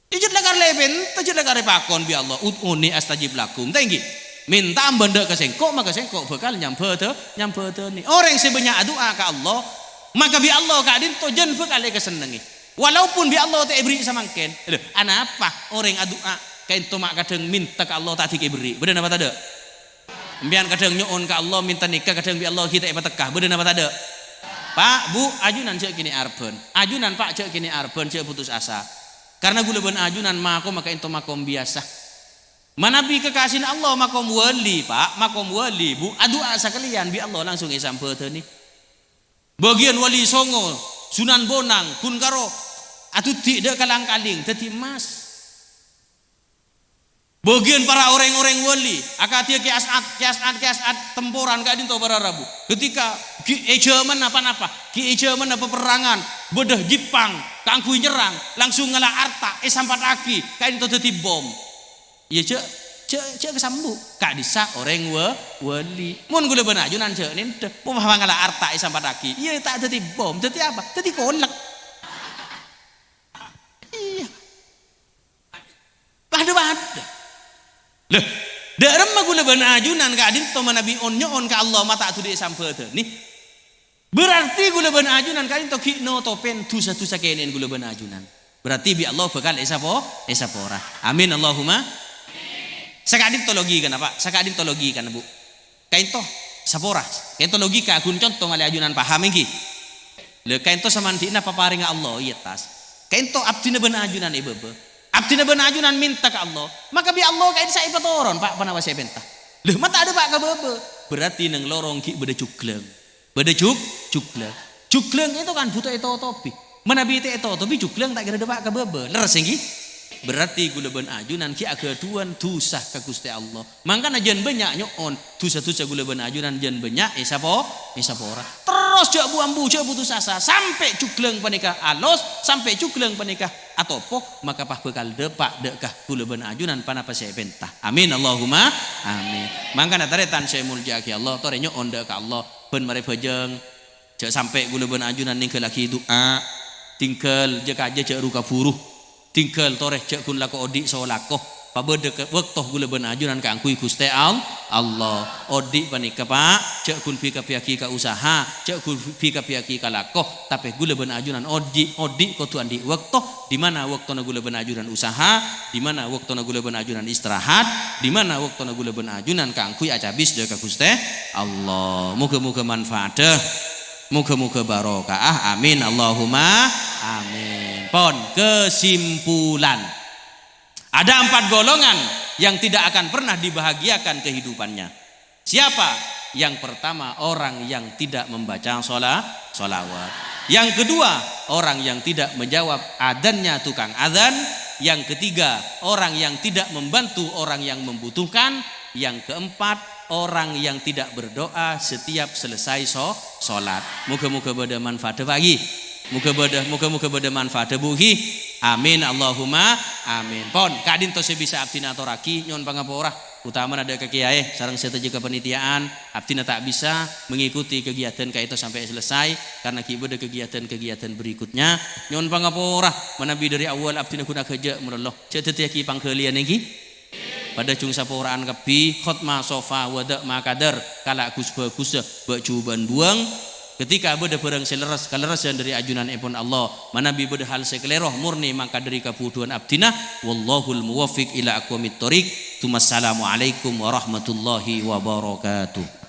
Jhâ' lakar lèpèn, jhâ' lakar èpakon bi' Allah, "Ud'uni astajib lakum." Ta' èngghi? Mènta bân dâ' ka sèngko', maka sèngko' bhâkal nyambhâdhâ-, nyambhâdhâni. Orèng sè bânnya' adu'a ka Allah, maka bi' Allah ka'dinto jân bhâkal èkasennengngè. Walaupun bi' Allah ta' èberri' samangkèn. Lho, anapa orèng adu'a kaènto ma' kadhâng mènta ka Allah ta' dhika èberri'? Bâdâ napa tadâ'? Sampèyan kadhâng nyo'on ka Allah, mènta nèka kadhâng bi' Allah ghi' ta' èpatekka. Bâdâ napa tadâ'? Pa', Bu, ajunan jhâ' kènè' arebbhân. Ajunan, Pa', jhâ' kènè' arebbhân, jhâ' putus asa. Karna ghulâ bân ajunan makoma kaènto makom biyasa. Manabi kekasina Allah makom wali, Pa', makom wali, Bu, adu'a sakalèyan bi' Allah langsung èsambhâdhâni. Bâgiyân wali Songo, Sunan Bonang, ghun karo adhudhi' dâ' kalang-kaling dhâddhi emmas. Bâgiyân para orèng-orèng wali, akadhi Kè As'ad, Kè As'ad, Kè As'ad, temporan ka'dinto para rabu. Ketika ghi' è jhâmanna pa-napa, ghi' è jhâmanna paperrangan, bâdâ Jepang kaangghuy nyerrang, langsung ngala' arta èsampataghi ka'dinto dhâddhi bom. Iyâ, jhâ', jhâ', jhâ' kasambu'. Ka'dissa' orèng wa-, wali. Mon ghulâ bân ajunan jhâ' nèndhâ. Mon mangala arta èsampataghi, iyâ ta' dhâddhi bom. Dhâddhi apa? Dhâddhi kolek. Iyâ. Padâ-padâ. Lho, dâ' remma ghulâ bân ajunan ka'dinto manabi on-nyo'on ka Allah ma' ta' dhuli èsambhâdhâni? Berarti ghulâ bân ajunan ka'dinto ghi' notopèn dhusa-dhusa kènè'en ghulâ bân ajunan. Berarti bi' Allah bhâkal èsapo-, èsapora. Amin, Allahumma. Saka'dinto logikana, Pa'. Saka'dinto logikana, Bu. Ka'dinto sapora. Ka'dinto logika, ghun conto ngalè ajunan paham, èngghi. Lha, ka'dinto samandi'na paparèngnga Allah, iyâ, tas. Ka'dinto abdhina bân ajunan èbâbâ. Abdhina bân ajunan mènta ka Allah. Maka bi' Allah ka'dinto sè èpatoron, Pa', pa-napa sè èpènta. Lha, ma' ta' dâpa' ka bâbâ. Berarti neng lorong ghi' bâdâ juglang. Bâdâ jug-, juglang. Juglang itu kan butuh ètotobhi. Manabi ta' ètotobhi, juglang ta' kèra dâpa' ka bâbâ. Lerres, èngghi? Berarti ghulâ bân ajunan ghi' aghâdhuwân dhusa ka Ghustè Allah. Mangkana jân bânnya' nyo'on, dhusa-dhusa ghulâ bân ajunan jân bânnya' èsapo-, èsapora. Terros jhâ' bu-ambu, jhâ' putus asa, sampè' juglang panèka alos, sampè' juglang panèka atopo, maka pas bhâkal dâpa' dâ' ka ghulâ bân ajunan pa-napa sè èpènta. Amin, Allahumma amin. Mangkana tarètan sè èmoljâ'aghi Allah, torè nyo'on dâ' ka Allah, bân marè bhâjâng. Jhâ' sampè' ghulâ bân ajunan nèngghâllaghi du'a. Tinggal jhâ' kajâ jhâ' ru-kabhuru. Tinggal torè jhâ' ghun lako odi' solako. Pabâdâ ka-, bâkto ghulâ bân ajunan kaangghuy Ghustè Al-, Allah. Odi' panèka, Pa', jhâ' ghun bi-, kabbhiyâghi ka usaha, jhâ' ghun bi-, kabbhiyâghi ka lako. Tapè ghulâ bân ajunan odi', odi' kodhu andi' bâkto. Dimana bâktona ghulâ bân ajunan usaha, dimana bâktona ghulâ bân ajunan istirahat, dimana bâktona ghulâ bân ajunan kaangghuy acabis dâ' ka Ghustè Allah. Moghâ-moghâ manfaat. Moghâ-moghâ barokah. Amin. Allahumma amin. Pon, kesimpulan. Ada empat golongan yang tidak akan pernah dibahagiakan kehidupannya. Siapa? Yang pertama, orang yang tidak membaca shola-, sholawat. Yang kedua, orang yang tidak menjawab adzannya tukang adzan. Yang ketiga, orang yang tidak membantu orang yang membutuhkan. Yang keempat, orang yang tidak berdoa setiap selesai so-, sholat. Moga-moga bâdâ manfaat, Pak Haji. Moga bâdâ, moga-moga bâdâ manfaat, Bu Haji. Amin, Allahumma amin. Pon, ka'dinto sè bisa abdhina atorraghi, nyo'on pangapora. Otamana dâ' ka kèyaè sareng sadhâjâ kapanitiaan, abdhina ta' bisa mengikuti kegiatan ka'dinto sampè' selesai karena ghi' bâdâ kegiatan-kegiatan berikutnya. Nyo'on pangapora, manabi dâri awwal abdhina ghun aghâjâ' malolo. Jhâ' dhâddhiyâghi pangghâliyân ènggi. Padâ jhung sapora'an kabbhi, khotma sofa wada' ma kadar, kala' gus-bagussa bâ' jhubâ'ân buwâng. Ketika bâdâ bhârâng sè lerres, kalerressan dâri ajunanèpon Allah. Manabi bâdâ hal sè kalèro, mornè mangka dâri kabhudhuwân abdhina. Wallahul muwaffiq ila aqwamit thoriq. Tsummassalamualaikum warahmatullahi wabarakatuh.